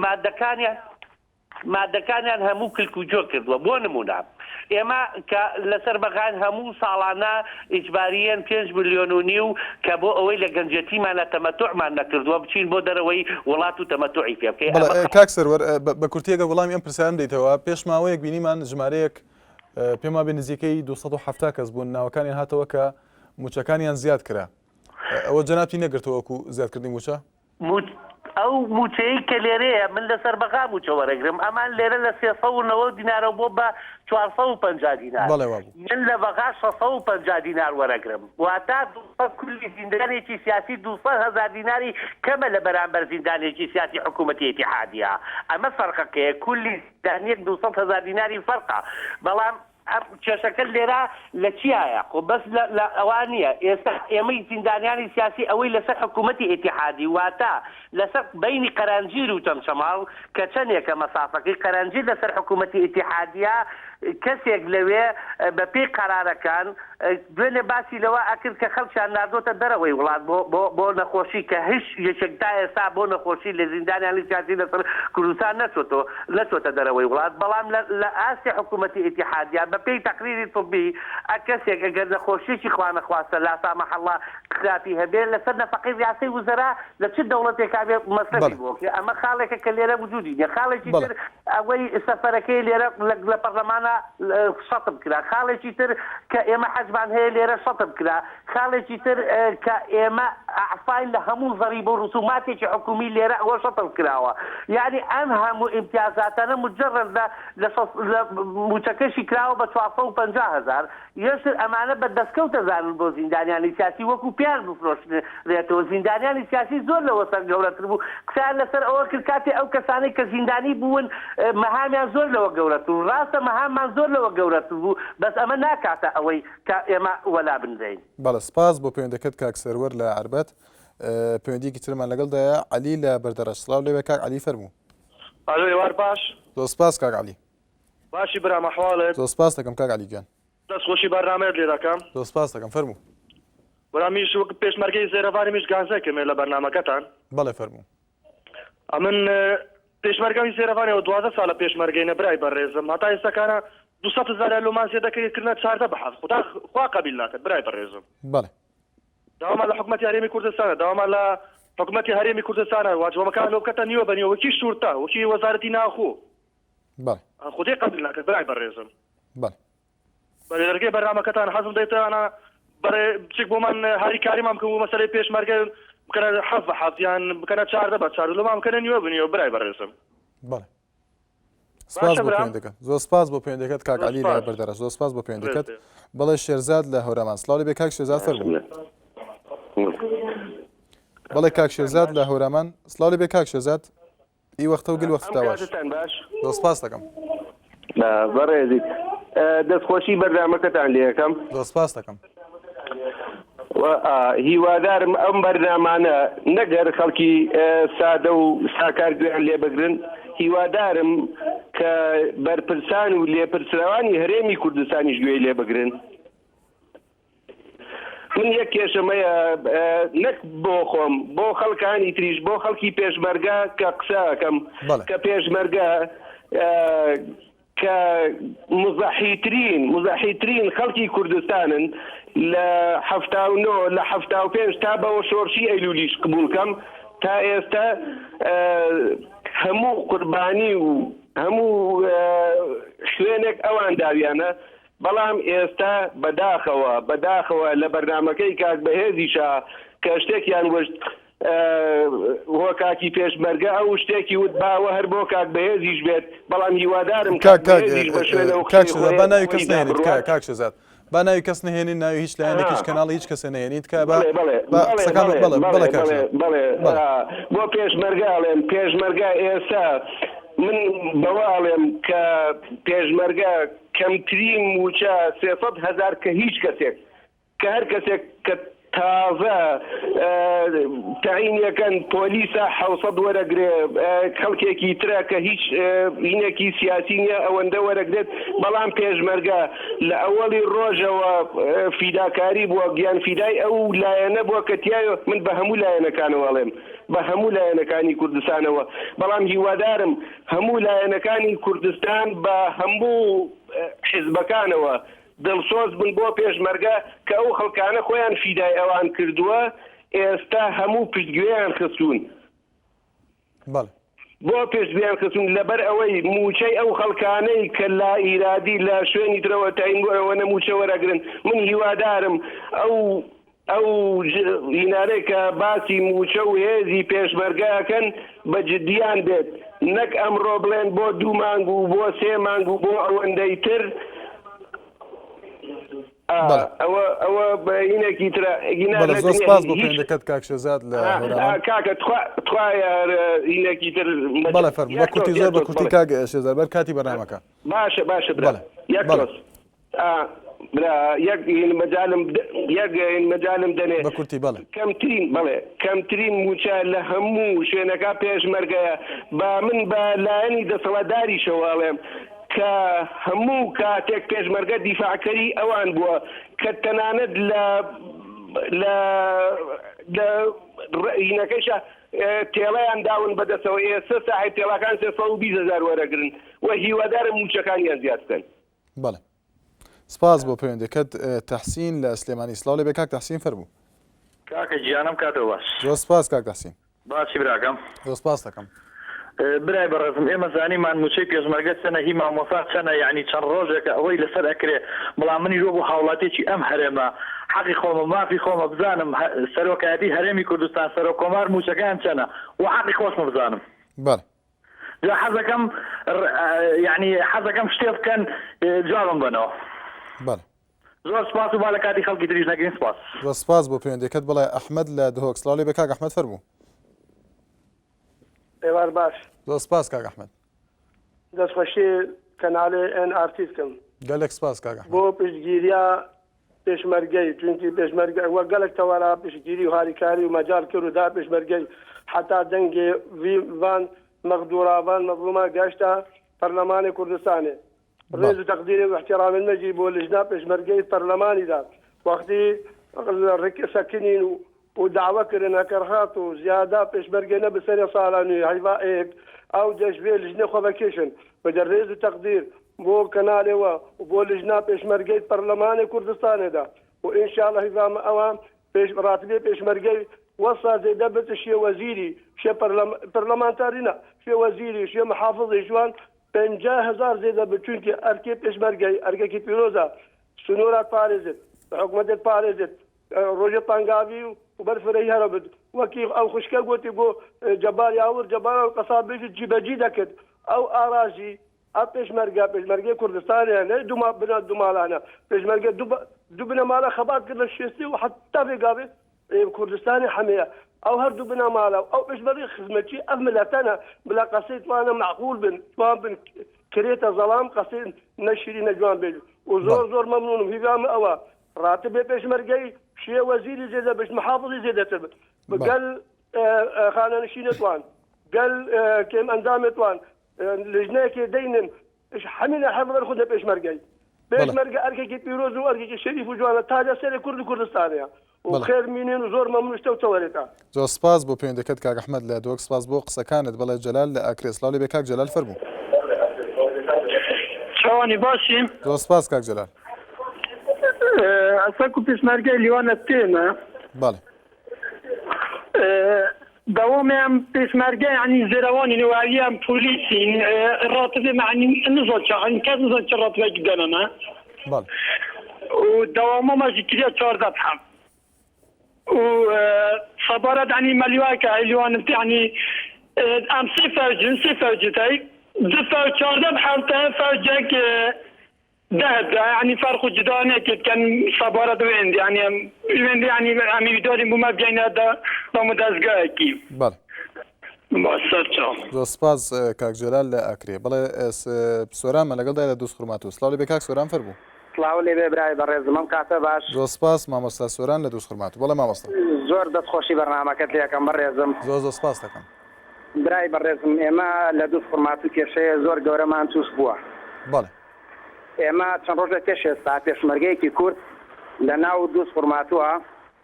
مادەکانیان مادەکانیان هەموو کلک و جۆ کردووە بۆ نموونە ئێمە کە لەسەر بەغان هەموو ساڵانە ئیجباریەن پێنج ملیۆن و نیو کە بۆ ئەوەی لە گەنجێتیمانە تەمەتوعمان نەکردووە بچین بۆ دەرەوەی وڵات و تەمەتوعی پێ بکەین
بەڵێ ئەمە کاک سەروەر بە کورتی ئەگەر وەڵامی ئەم پرسیارەم دەیتەوە پێش ماوەیەک بینیمان ژمارەیەک پێم وابێ نزیکەی 270 کەس بوون ناوەکانیان هاتەوە کە مووچەکانیان زیاد کرا ئەوە جەنابتی نەگرتەوە وەکو زیادکردنی مووچە؟
ئەو مووچەیەی کە لێرەیە من لەسەر بەغا مووچە وەرەگرم ئەمان لێرە لە 390 دینارەوە بۆ بە 450 دینار
بەڵێ وابوو.
من لە بەغا 650 دینار وەرەگرم واتە 200 کولی زیندانێکی سیاسی 200 هەزار دیناری کەمە لە بەرامبەر زیندانێکی سیاسی حکوومەتی ئیتیحادیە ئەمە فەرقەکەیە کولی زیندانیەک 200 هەزار دیناری فەرقە بەڵام کێشەکە لێرە لە چیایە؟ خۆ بەس لە لە ئەوە نییە. ئێستا ئێمەی زیندانیانی سیاسی ئەوەی لەسەر حکوومەتی ئیتیحادی واتە لەسەر بەینی قەرەنجیر و چەمچەماڵ کە چەندێکە مەسافەکەی قەرەنجیر لەسەر حکوومەتی ئیتیحادیە کەسێک لەوێ بە پێی قەرارەکان دوێنێ باسی لەوە ئەکرد کە خەڵکیان ناردۆتە دەرەوەی وڵات بۆ بۆ بۆ نەخۆشی کە هیچ یەکێک تا ئێستا بۆ نەخۆشی لە زیندانیانی سیاسی لەسەر کوردستان نەچۆتۆ نەچۆتە دەرەوەی وڵات بەڵام لە لە ئاستی حکوومەتی ئیتیحادیا بە. بە پێی تەقریری طبی ئە کەسێک ئەگەر نەخۆشیەکی خوانەخواستە لا سامح اللە خراپی هەبێ لەسەر نەفەقەی ریاسەی وزەرا لە چ دەوڵەتێکا بێ مەسرەفی
بەڵێ.
بۆ کرێ ئەمە خاڵێکە کە لێرە وجودی نیە خاڵێکی
بەڵێ.
تر ئەوەی سەفەرەکەی لێرە لە پەڕلەمانا شەتب کرا خاڵێکی تر کە ئێمە حەجمان هەیە لێرە شەتب کرا خاڵێکی تر کە ئێمە ئەعفاین لە هەموو زەریبە و ڕسوماتێکی حکومی لێرە ئەوە شەتب کراوە یانی ئەم هەموو ئیمتیازاتانە مجرد لە لە لە موچەکەشی کراوە بە 450 هەزار یەشتر ئەمانە بە دەستکەوت ئەزانن بۆ زیندانیانی سیاسی وەکو پێیان بفرۆشرێتەوە زیندانیانی سیاسی زۆر لەوە سەر گەورەتر بوو قسەیان لەسەر ئەوە کرد کاتێ ئەو کەسانەی کە زیندانی بوون مەهامیان زۆر لەوە گەورەتر بوو ڕاستە مەهاممان زۆر لەوە گەورەتر بوو بەس ئەمە ناکاتە ئەوەی کە ئێمە وەلا بنرێین.
بەڵێ سپاس بۆ پەیوەندەکەت کاک سەروەر لە عەربەت. پەیوەندیەکی ترمان لەگەڵدایە عەلی لە بەردەڕەش سڵاو لێبێ کاک عەلی فەرموو.
ئەلۆ ئێوار باش.
زۆر سپاس کاک عەلی.
باشی برام ئەحواڵت؟
زۆر سپاست دەکەم کاک عەلی گیان.
دەست خۆشی بەرنامەیەت لێ دەکەم.
زۆر سپاست دەکەم فەرموو.
برا میش وەک پێشمەرگەی زێرەڤانی میش گازەکەمێ لە بەرنامەکەتان.
بەڵێ فەرموو.
ئەمن پێشمەرگەمی زێرەڤانی ئەوە 12 سالە پێشمەرگەینە برای بەڕێزم هەتا ئێستاکانە 200 هەزار لۆمان زێدە کرد کردنە 14 بە حەفت خودا خوا قەبیل ناکەت برای بەڕێزم.
بەڵێ.
داوامان لە حکومەتی هەرێمی کوردستانە داوامان لە حکومەتی هەرێمی کوردستانە واجبەکان لۆ بکەتە نیوە بە نیوە وەکی شورتە وەکی وەزارەتی ناوخۆ.
بەڵێ.
خودێ قەبول ناکەت برای بەڕێزم.
بەڵێ.
بەێ لەرگەی بەرنامەکەتان حەزم دەیتانە بەڕێ بچێک بۆمان هاریکاریمان بکەن بۆ مەسەلەی پێشمەرگە بکەنە حەف بە حەف یان بکەنە چاردە بە چار لۆمان بکەنە نیوە بنیوە برای بەڕێزم.
بەڵێ. سپاس بۆ پەیوەندەکەت. زۆر سپاس بۆ پەیوەندەکەت کاک عەلی لە بەردەڕەش. زۆر سپاس بۆ پەیوەندەکەت. بەڵێ شێرزاد لە هەورامان. سڵاو لێ بێ کاک شێرزاد فەرموو. بەڵێ کاک شێرزاد لە هەورامان. سڵاو لێ بێ کاک شێرزاد. ئی وەختە و گل وەخت
ئەم
باش.
کاتتان باش.
زۆر سپاس دەکەم.
بەڕێزیت دەستخۆشی بەرنامەکەتان لێ ئەکەم.
زۆر سپاس دەکەم.
هیوادارم ئەم بەرنامانە نەک هەر خەڵکی سادە و ساکار گوێیان لێ بگرن، هیوادارم کە بەرپرسان و لێپرسراوانی هەرێمی کوردستانیش گوێی لێ بگرن. من یەک کێشەم هەیە نەک بۆ خۆم بۆ خەڵکانی تریش بۆ خەڵکی پێشمەرگە کە قسە ئەکەم کە پێشمەرگە کە مزەحیترین مزەحیترین خەڵکی کوردستانن لە 79 لە 75 تا بەوە شۆڕشی ئەیلولیش قبوڵکەم تا ئێستا هەموو قوربانی و هەموو شوێنێک ئەوان داویانە بەڵام ئێستا بەداخەوە بەداخەوە لە بەرنامەکەی کاک بەهێزیشا کە شتێکیان وشت هۆ کاکی پێشمەرگە ئەو شتێکی وت با ئەوە هەر بۆ کاک بەهێزیش بێت بەڵام هیوادارم
کاک
کاک
کاک
بەهێزیش بە شوێنەوە
کاک
قسەی
شێزاد
خۆی
با ناوی کەس
خۆیدا
نەهێنیت
بڕوات
کاک شێزاد با ناوی کەس نەهێنین ناوی هیچ لایەنێک هیچ
ئا.
کەناڵی هیچ کەسێ نەهێنیت کە با
بەڵێ بەڵێ
با
بەڵێ
قسەکان
بەڵێ
بەڵێ
بەڵێ
بەڵێ کاک
بەڵێ
شێزاد
بەڵێ
بەڵێ
ئا، بۆ پێشمەرگە ئەڵێم پێشمەرگە ئێستا من بەوە ئەڵێم کە پێشمەرگە کەمترین مووچە 300 هەزار کە هیچ کەسێک کە هەر کەسێک کە تازە تەعینیەکەن پۆلیسە 700 وەرەگرێ خەڵکێکی ترە کە هیچ هینێکی سیاسی نییە ئەوەندە وەرەگرێت بەڵام پێشمەرگە لە ئەوەڵی ڕۆژەوە فیداکاری بووە گیان فیدای ئەو لایەنە بووە کە تایە من بە هەموو لایەنەکانەوە ئەڵێم بە هەموو لایەنەکانی کوردستانەوە بەڵام هیوادارم هەموو لایەنەکانی کوردستان بە هەموو حیزبەکانەوە دڵسۆز بن بۆ پێشمەرگە کە ئەو خەڵکانە خۆیان فیدای ئەوان کردووە ئێستا هەموو پشتگوێیان خستوون.
بەڵێ.
بۆ پشتگوێیان خستوون لەبەر ئەوەی مووچەی ئەو خەڵکانەی کە لا ئیرادی لە شوێنی ترەوە تەعین بوون ئەوەنە مووچە وەرەگرن من هیوادارم ئەو ئەو هینانەی کە باسی مووچە و هێزی پێشمەرگە ئەکەن بە جدیان بێت نەک ئەمڕۆ بڵێن بۆ دوو مانگ و بۆ سێ مانگ و بۆ ئەوەندەی تر ئەوە ئەوە بە هینێکی ترە هینا
بەڵێ
لە
زۆر
دنیا
سپاس بۆ
هیچ
پەیوەندەکەت کاک شێرزاد لە
ها
هەورامان
کاکە تخوا تخوا هینێکی تر
بەڵێ فەرموو بە
یەک
کورتی
تۆز
زۆر
یەک
بە
تۆز
کورتی
بەڵێ
کاک شێرزاد بەر کاتی بەرنامەکە
باشە باشە برا
بەڵێ
یەک
بەڵێ
تۆز ئا برا یەک هین مەجالم یەک هین مەجالم دەنێ
بە کورتی بەڵێ.
کەمترین بەڵێ کەمترین مووچە لە هەموو شوێنەکا پێشمەرگەیە با من بە لایەنی دەسەڵاتداریشەوە ئەڵێم کە هەموو کاتێک پێشمەرگە دیفاعکەری ئەوان بووە کە تەنانەت لە لە لە هینەکەیشا تێڵەیان داون بەدەستەوە ئێستا ساحێب تێڵاکان 320 هەزار وەرەگرن و هیوادارم مووچەکانیان زیاد بکەن.
بەڵێ. سپاس بۆ پەیوەندەکەت تەحسین لە سلێمانی سڵاو لێبێ کاک تەحسین فەرموو.
کاکە گیانم کاتەوە باش.
زۆر سپاس کاک تەحسین.
باشی براکەم.
زۆر سپاست دەکەم.
برای بەڕێزم ئێمە زانیمان موچەی پێشمەرگە چەنە هی مامۆسا چەنە یەعنی چەند ڕۆژێکە ئەوەی لەسەر ئەکرێ بەڵام منیش وەکو هاوڵاتیەکی ئەم هەرێمە حەقی خۆمە مافی خۆمە بزانم سەرۆکایەتی هەرێمی کوردستان سەرۆک کۆمار موچەکەیان چەنە وە حەقی خۆشمە بزانم.
بەڵێ.
جا حەزەکەم یەعنی حەزەکەم شتێ بکەن جوابم بەنەوە.
بەڵێ.
زۆر سپاس و با لە کاتی خەڵکی تریش نەگرین سپاس.
زۆر سپاس بۆ پەیوەندیەکەت بەڵێ ئەحمەد لە دهۆک سڵاو لێبێ کاک ئەحمەد فەرموو.
ئێوار باش.
زۆر سپاس کاک ئەحمەد.
دەستخۆشی کەناڵێ ئێن ئار تی دکەم.
گەلێک سپاس کاک ئەحمەد.
بۆ پشتگیریا پێشمەرگەی چونکی پێشمەرگە وە گەلەک تەوارا پشتگیری و هاریکاری و مەجال کرد و دا پێشمەرگەی حەتا دەنگێ ڤی ڤان مەغدورا ڤان مەزڵوما گەشتە پەرلەمانێ کوردستانێ. ڕێز و تەقدیرێ و ئیحتیرامێ مەجی بۆ لجنە پێشمەرگەی پەرلەمانی دا وەختی ڕک سەکنین و و دەعوە کرن هەکەر هات و زیادە پێشمەرگەی نە بسەرێ سالا نوی هەیڤا ئێک ئەو دەش ڤێ لجنێ خۆ ڤەکێشن وە ڕێز و تەقدیر بۆ کەنالێ وە و بۆ لجنە پێشمەرگەی پەرلەمانێ کوردستانێ دا و ئینشاڵڵە هیڤا مە ئەوە پێش ڕاتبێ پێشمەرگەی وەسا زێدە بت شێ وەزیری شێ پەرلەمانتاری نا شێ وەزیری شێ محافزی شوان 50 هەزار زێدە بت چونکی ئەرکێ پێشمەرگەی ئەرکێکی پیرۆزە سنورات پارێزت حکومەتت پارێزت ڕۆژێ پانگاوی و بەرفرەی هەرە بت وەکی ئەو خوشکە گوتی گۆ جەبار یاور جەبار قەساب بێژی جیبەجی دەکرد ئەو ئاراژی ئە پێشمەرگە پێشمەرگەی کوردستانە نە دوو ما بنە دوو ماڵانە پێشمەرگە دوو دوو بنەماڵە خەبات کرد لە شێستی و حتا بێ گاوێ کوردستانی حەمەیە ئەو هەر دوو بنەماڵە و ئەو پێشمەرگە خزمەتی ئەف ملەتەنە بلا قەسەی توانە مەعقول بن توان بن کرێتە زەڵام قەسەی نەشیرینە جوان بێت و زۆر زۆر مەمنونم هیوام ئەوە ڕاتبێ پێشمەرگەی شێ وەزیری زێدە بشت محافظی زێدەتر بگەل خانەنشینە توان گەل کێم ئەندامێ توان لیژنەیەکێ دەینن حەمینە حەق بەر خودە پێشمەرگەی پێشمەرگە ئەرکێکی پیرۆز و ئەرکێکی شەریف و جوانە تاجە سەری کورد و کوردستانەیە و خێر مینێن و زۆر مەمنون شتە و تەوەرێتە.
زۆر سپاس بۆ پەیوەندەکەت کاک ئەحمەد لە دهۆک سپاس بۆ قسەکانت بەڵێ جەلال لە ئاکرێ سڵاو لێبێ کاک جەلال فەرموو.
چاوانی باشی؟
زۆر سپاس کاک جەلال.
ئەسەکو پێشمەرگەی لیوانە تێمە.
بەڵێ.
دەوام ئەم پێشمەرگە یعنی زێرەوانی نوعی ئەم پۆلیسین ڕاتبێ معنی نزان چ یعنی کەس نزان چ ڕاتبێکی دەنەمە
بەڵێ.
و دەوامە مەژی کریا 14 بحەم و سەبارەت عنی مەلیواکە لیوانم یعنی ئەم سێ فەوجن سێ فەوجتای دو فەوج 14 بحەم تە فەوجێک دە یانی فەرق و جدا نەکرد کەن سەبارەت وێند یانی وێند یانی ئەمی دارین بوو مە بگەینە دە دام و دەزگایەکی.
بەڵێ.
باش سەر چاو.
زۆر سپاس کاک جەلال لە ئاکرێ. بەڵێ سۆران مە لەگەڵ دایە لە دووزخورماتوو. سڵاو لێ بێ کاک سۆران فەرموو.
سڵاو لێ بێ برای بەڕێزم ئەم کاتە باش.
زۆر سپاس مامۆستا سۆران لە دووزخورماتوو. بەڵێ مامۆستا.
زۆر دەست خۆشی بەرنامەکەت لێ ئەکەم بەڕێزم.
زۆر زۆر سپاست ئەکەم.
برای بەڕێزم ئێمە لە دووزخورماتوو کێشەیە زۆر گەورەمان تووش بووە.
بەڵێ.
ئێمە چەند ڕۆژێک پێش ئێستا پێشمەرگەیەکی کورد لە ناو دووزخورماتووە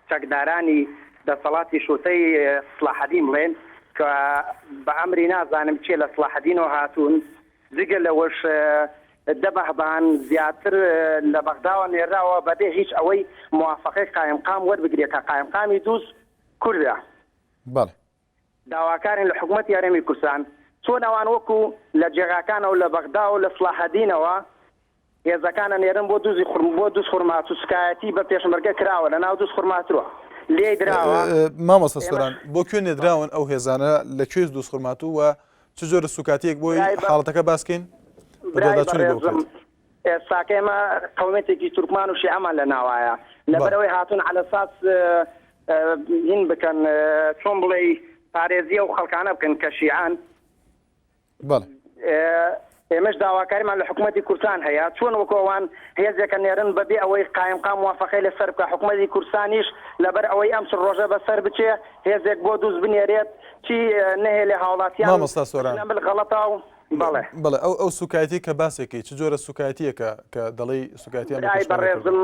چەکدارانی دەسەڵاتی شورتەی سڵاحەدین بڵێن کە بە ئەمری نازانم کێ لە سڵاحەدینەوە هاتوون جگە لەوەش دە بەهبان زیاتر لە بەغداوە نێراوە بەبێ هیچ ئەوەی موافەقەی قایمقام وەربگرێ کە قایمقامی دووز کوردە.
بەڵێ.
داواکارین لە حکومەتی هەرێمی کوردستان چۆن ئەوان وەکو لە جێگاکانەوە لە بەغدا و لە سڵاحەدینەوە هێزەکان ئەنێرن بۆ دوزی بۆ دوزخورماتوو سوکایەتی بە پێشمەرگە کراوە لە ناو دوزخورماتووە لێی دراوە
مامۆستا سۆران بۆ کوێ نێدراون ئەو هێزانە لە کوێ دوزخورماتوو و چ جۆرە سوکاتیەک بۆی حاڵەتەکە باسکەین
برای بەڕێزم ئێستاکە ئێمە قەومێتێکی تورکمان و شیعەمان لە ناوایە لەبەرئەوەی هاتوون عەلەساس هین بکەن چۆن بڵێی پارێزی ئەو خەڵکانە بکەن کە شیعەن.
بەڵێ.
ئێمەش داواکاریمان لە حکومەتی کوردستان هەیە چۆن وەکو ئەوان هێزێکە نێرن بەبێ ئەوەی قایمقام موافەقەی لەسەر بکا حکومەتی کوردستانیش لەبەر ئەوەی ئەم چ ڕۆژە بەسەر بچێ هێزێک بۆ دووز بنێرێت چی نەهێلێ هاوڵاتیان
مامۆستا سۆران
بچنە مل غەڵەتا و بەڵێ.
بەڵێ ئەو ئەو سوکایەتیەی کە باسێکەی چ جۆرە سوکایەتیەکە کە دەڵێی سوکایەتیان بە
برای
پێشمەرگە کردوە؟
بەڕێزم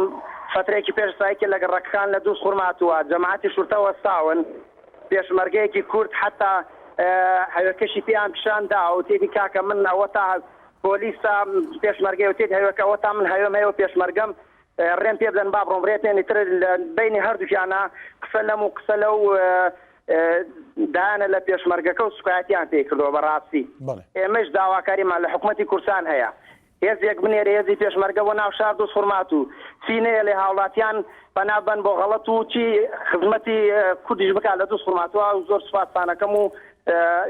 فەترەیەکی پێش ئێستا یەکێ لە گەڕەکەکان لە دووز خورماتووە جەماعەتی شورتە وەستاون پێشمەرگەیەکی کورد حەتا هەوێکەشی پێیان پیشان دا وتیەتی کاکە من ئەوە تا.
پۆلیسە پێشمەرگەی وتێت هەوێکە ئەوەتا من هەوێم هەیە و پێشمەرگەم ڕێم پێ بدەن با بڕۆم ڕێ پێنی تر لە بەینی هەردووکیانە قسە لەم و قسە لەو دایانە لە پێشمەرگەکە و سوکایەتیان پێی کردووە بەڕاستی ئێمەش داواکاریمان لە حکومەتی کوردستان هەیە هێزێک بنێرێ هێزی پێشمەرگە بۆ ناو شار دوزخورماتوو چی نەیەڵێ هاوڵاتیان پەنا بەن بۆ غەڵەت و چی خزمەتی کوردیش بکات لە دوزخورماتووە زۆر سوپاستانەکەم و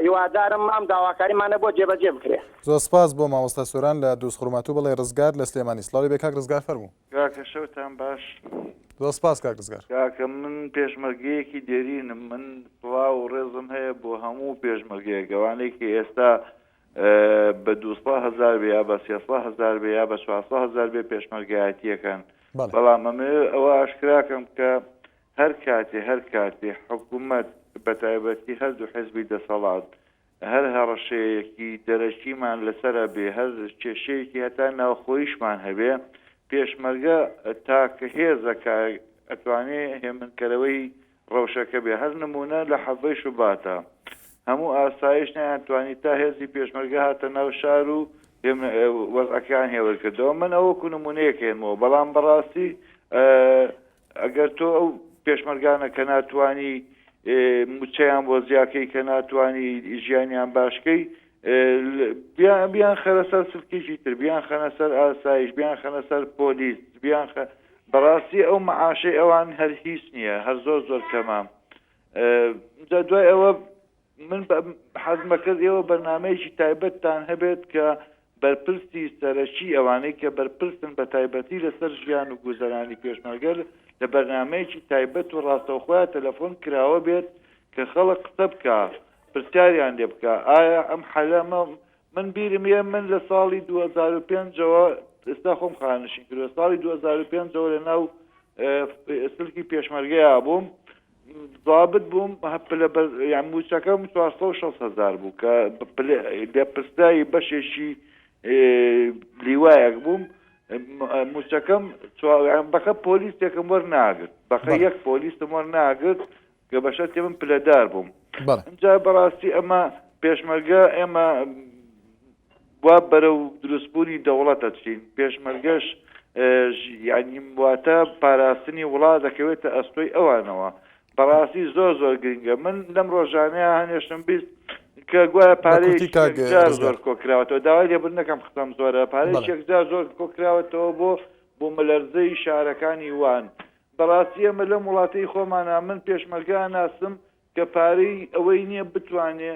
هیوادارم ئەم داواکاریمانە بۆ جێبەجێ بکرێ.
زۆر سپاس بۆ مامۆستا سۆران لە دوزخورماتوو بەڵێ ڕزگار لە سلێمانی سڵاو لێبێ کاک ڕزگار فەرموو.
کاکە شەوتان باش.
زۆر سپاس کاک ڕزگار.
کاکە من پێشمەرگەیەکی دێرینم من سڵاو و ڕێزم هەیە بۆ هەموو پێشمەرگەیەک ئەوانەی کە ئێستا بە دووسە هەزار بێ یا بە سێسە هەزار بێ یا بە چوارسە هەزار بێ پێشمەرگایەتیەکەن بەڵام ئەمەوێ ئەوە ئاشکراکەم کە هەر کاتێ هەر کاتێ حکوومەت بە تایبەتی هەردوو حزبی دەسەڵات هەر هەڕەشەیەکی دەرەکیمان لەسەرە بێ هەر کێشەیەکی هەتا ناوخۆیشمان هەبێ پێشمەرگە تاکە هێزە کە ئەتوانێ هێمنکەرەوەی ڕەوشەکە بێ هەر نمونە لە حەڤەی شوباتا هەموو ئاسایش نەیانتوانی تا هێزی پێشمەرگە هاتە ناو شار و وەزعەکەیان هێور کردەوە من ئەوە وەکو نمونەیەک هێنمەوە بەڵام بەڕاستی ئەگەر تۆ ئەو پێشمەرگانە کە ناتوانی موچەیان بۆ زیاکەی کە ناتوانی ژیانیان باشکەی بیان خەرە سەر سلکێکی تر بیان خەنە سەر ئاسایش بیان خەنە سەر پۆلیس بیان خە بەڕاستی ئەو معاشەی ئەوان هەر هیچ نییە هەر زۆر زۆر کەمە جا دوای ئەوە من حەزمە کرد ئێوە بەرنمەیەکی تایبەتتان هەبێت کە بەرپرسی سەرەکی ئەوانەی کە بەرپرسن بە تایبەتی لەسەر ژیان و گوزەرانی پێشمەرگەر لە بەرنمەیەکی تایبەت و ڕاستەوخۆیان تەلەفۆن کراوە بێت کە خەڵک قسە بکە پرسیاریان لێ بکە ئایا ئەم حەلەمە من بیرم یە من لە ساڵی 2005 ەوە ئێستا خۆم خانشین کردوە ساڵی 2005 ەوە لە ناو سلکی پێشمەرگەیا بووم ضابط بووم پلە یان موچەکەم 460 هزار بوو کە لێپرسراوی بەشێکی لیوایەک بووم موچەکەم بەخە پۆلیسێکم وەرناگرت بەخە یەک پۆلیسم وەرناگرت کە بە شەرتێ من پلەدار بووم ئینجا بەڕاستی ئەمە پێشمەرگە ئێمە وا بەرەو دروستبوونی دەوڵەت ئەچین پێشمەرگەش یعنی واتە پاراستنی وڵات دەکەوێتە ئەستۆی ئەوانەوە بەڕاستی زۆر زۆر گرنگە من لەم ڕۆژانەیە هەنێشتم 20 کە گوایە پارەیەکی یەکجار زۆر کۆکراوەتەوە داوای لێبوردن نەکەم قسەم زۆرە پارەیەکی یەکجار زۆر کۆکراوەتەوە بۆ بوومەلەرزەی شارەکانی وان بەڕاستی ئێمە لەم وڵاتەی خۆمانا من پێشمەرگە ئەناسم کە پارەی ئەوەی نییە بتوانێ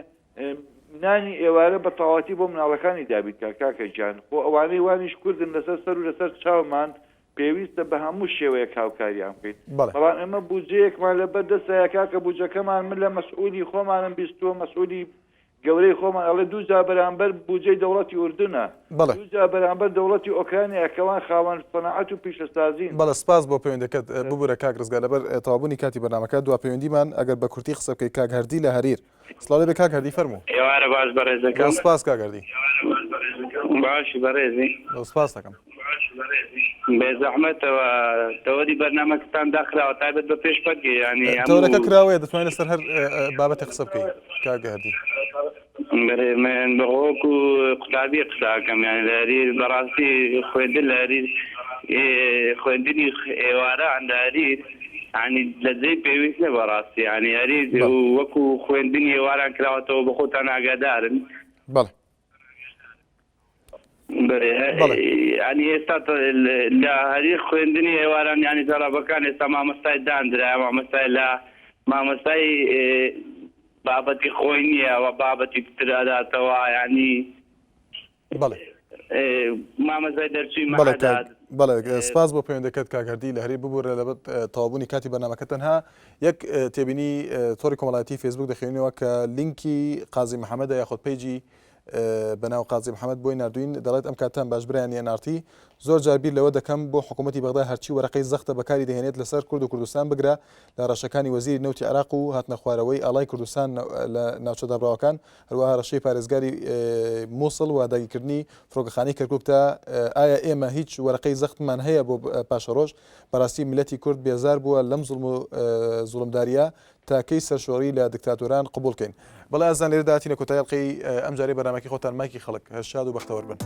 نانی ئێوارە بە تەواوەتی بۆ مناڵەکانی دابین کا کاکە گیان خۆ ئەوانەی وانیش کوردن لەسەر سەر و لەسەر چاومان پێویستە بە هەموو شێوەیەک هاوکاریان بکەین بەڵام ئێمە بودجەیەکمان لەبەر دەستایە کاکە بودجەکەمان من لە مەسئولی خۆمانم بیستووە مەسئولی گەورەی خۆمان ئەڵێ دووجار بەرامبەر بوجەی دەوڵەتی ئوردنە،
بەڵێ.
دووجار بەرامبەر دەوڵەتی ئۆکرانیایە کەوان خاوەن سەناعەت و پیشەسازین.
بەڵێ سپاس بۆ پەیوەندەکەت. ببورە کاک ڕزگار لەبەر تەواوبوونی کاتی بەرنامەکە دوا پەیوەندیمان ئەگەر بە کورتی قسە بکەی کاک هەردی لە هەریر. سڵاو لێبێ کاک هەردی فەرموو.
ئێوارە باش بەڕێزەکەم.
زۆر سپاس کاک هەردی.
باشی بەڕێزی.
زۆر سپاست دەکەم.
بێزەحمەتەوە تەوەری بەرنامەکەتان داخراوە تایبەت بە پێشمەرگە یانی هەموو
تەوەرەکە کراوەیە دەتوانین لەسەر هەر بابەتێک قسە بکەی کاک هەردی.
بەرێ من بە وەکو قوتابی قسە ئەکەم یانی لە هەریر بەڕاستی خوێندن لە هەریر خوێندنی ئێواران لە هەریر یانی لە جێی پێویست نیە بەڕاستی یانی هەریر وەکو خوێندنی ئێواران کراوەتەوە بە خۆتان ئاگادارن.
بەڵێ.
ینی ئێستا لە هەری خوێندنی ئێواران ینی تەڵەبەکان ئێستا مامۆستای داندرا مامۆستای لە مامۆستای بابەتی خۆی نییە و بابەتی تراداتەوە ینی
بەڵێ
مامەزای دەرچووی
بەڵێ سپاس بۆ پەیوەندەکەت کاک هەردی لە هەری ببوورە لە تەوابوونی کاتی بەرنامەکە تەنها یەک تێبینی تۆری کۆمەڵایەتی فەیسبوک دەخوێنەوە کە لینکی قازی محەممەدە یاخود پەیجی بەناو قازی محەمەد بۆی ناردووین دەڵێت ئەم کاتتان باش برایانی NRT زۆر جار بیر لەوە دەکەم بۆ حکوومەتی بەغدا هەرچی وەرەقەی زەختە بەکاری دەهێنێت لەسەر کورد و کوردستان بگرە لە ڕەشەکانی وەزیری نەوتی عێراق و هاتنە خوارەوەی ئاڵای کوردستان لە ناوچە دابڕاوەکان هەروەها هەڕەشەی پارێزگاری موسڵ و داگیرکردنی فڕۆکەخانەی کەرکوک تا ئایا ئێمە هیچ وەرەقەی زەختمان هەیە بۆ پاشەڕۆژ بەڕاستی میللەتی کورد بێزار بووە لەم زوڵم و زوڵمداریە. تا کەی سەرشۆڕی لە دکتاتۆران قبوڵ کەین؟ بەڵێ ئازیزان لێرەدا هاتینە کۆتایی ئەڵقەی ئەمجارەی بەرنامەکەی خۆتان مایکی خەڵک. هەر شاد و بەختەوەر بن.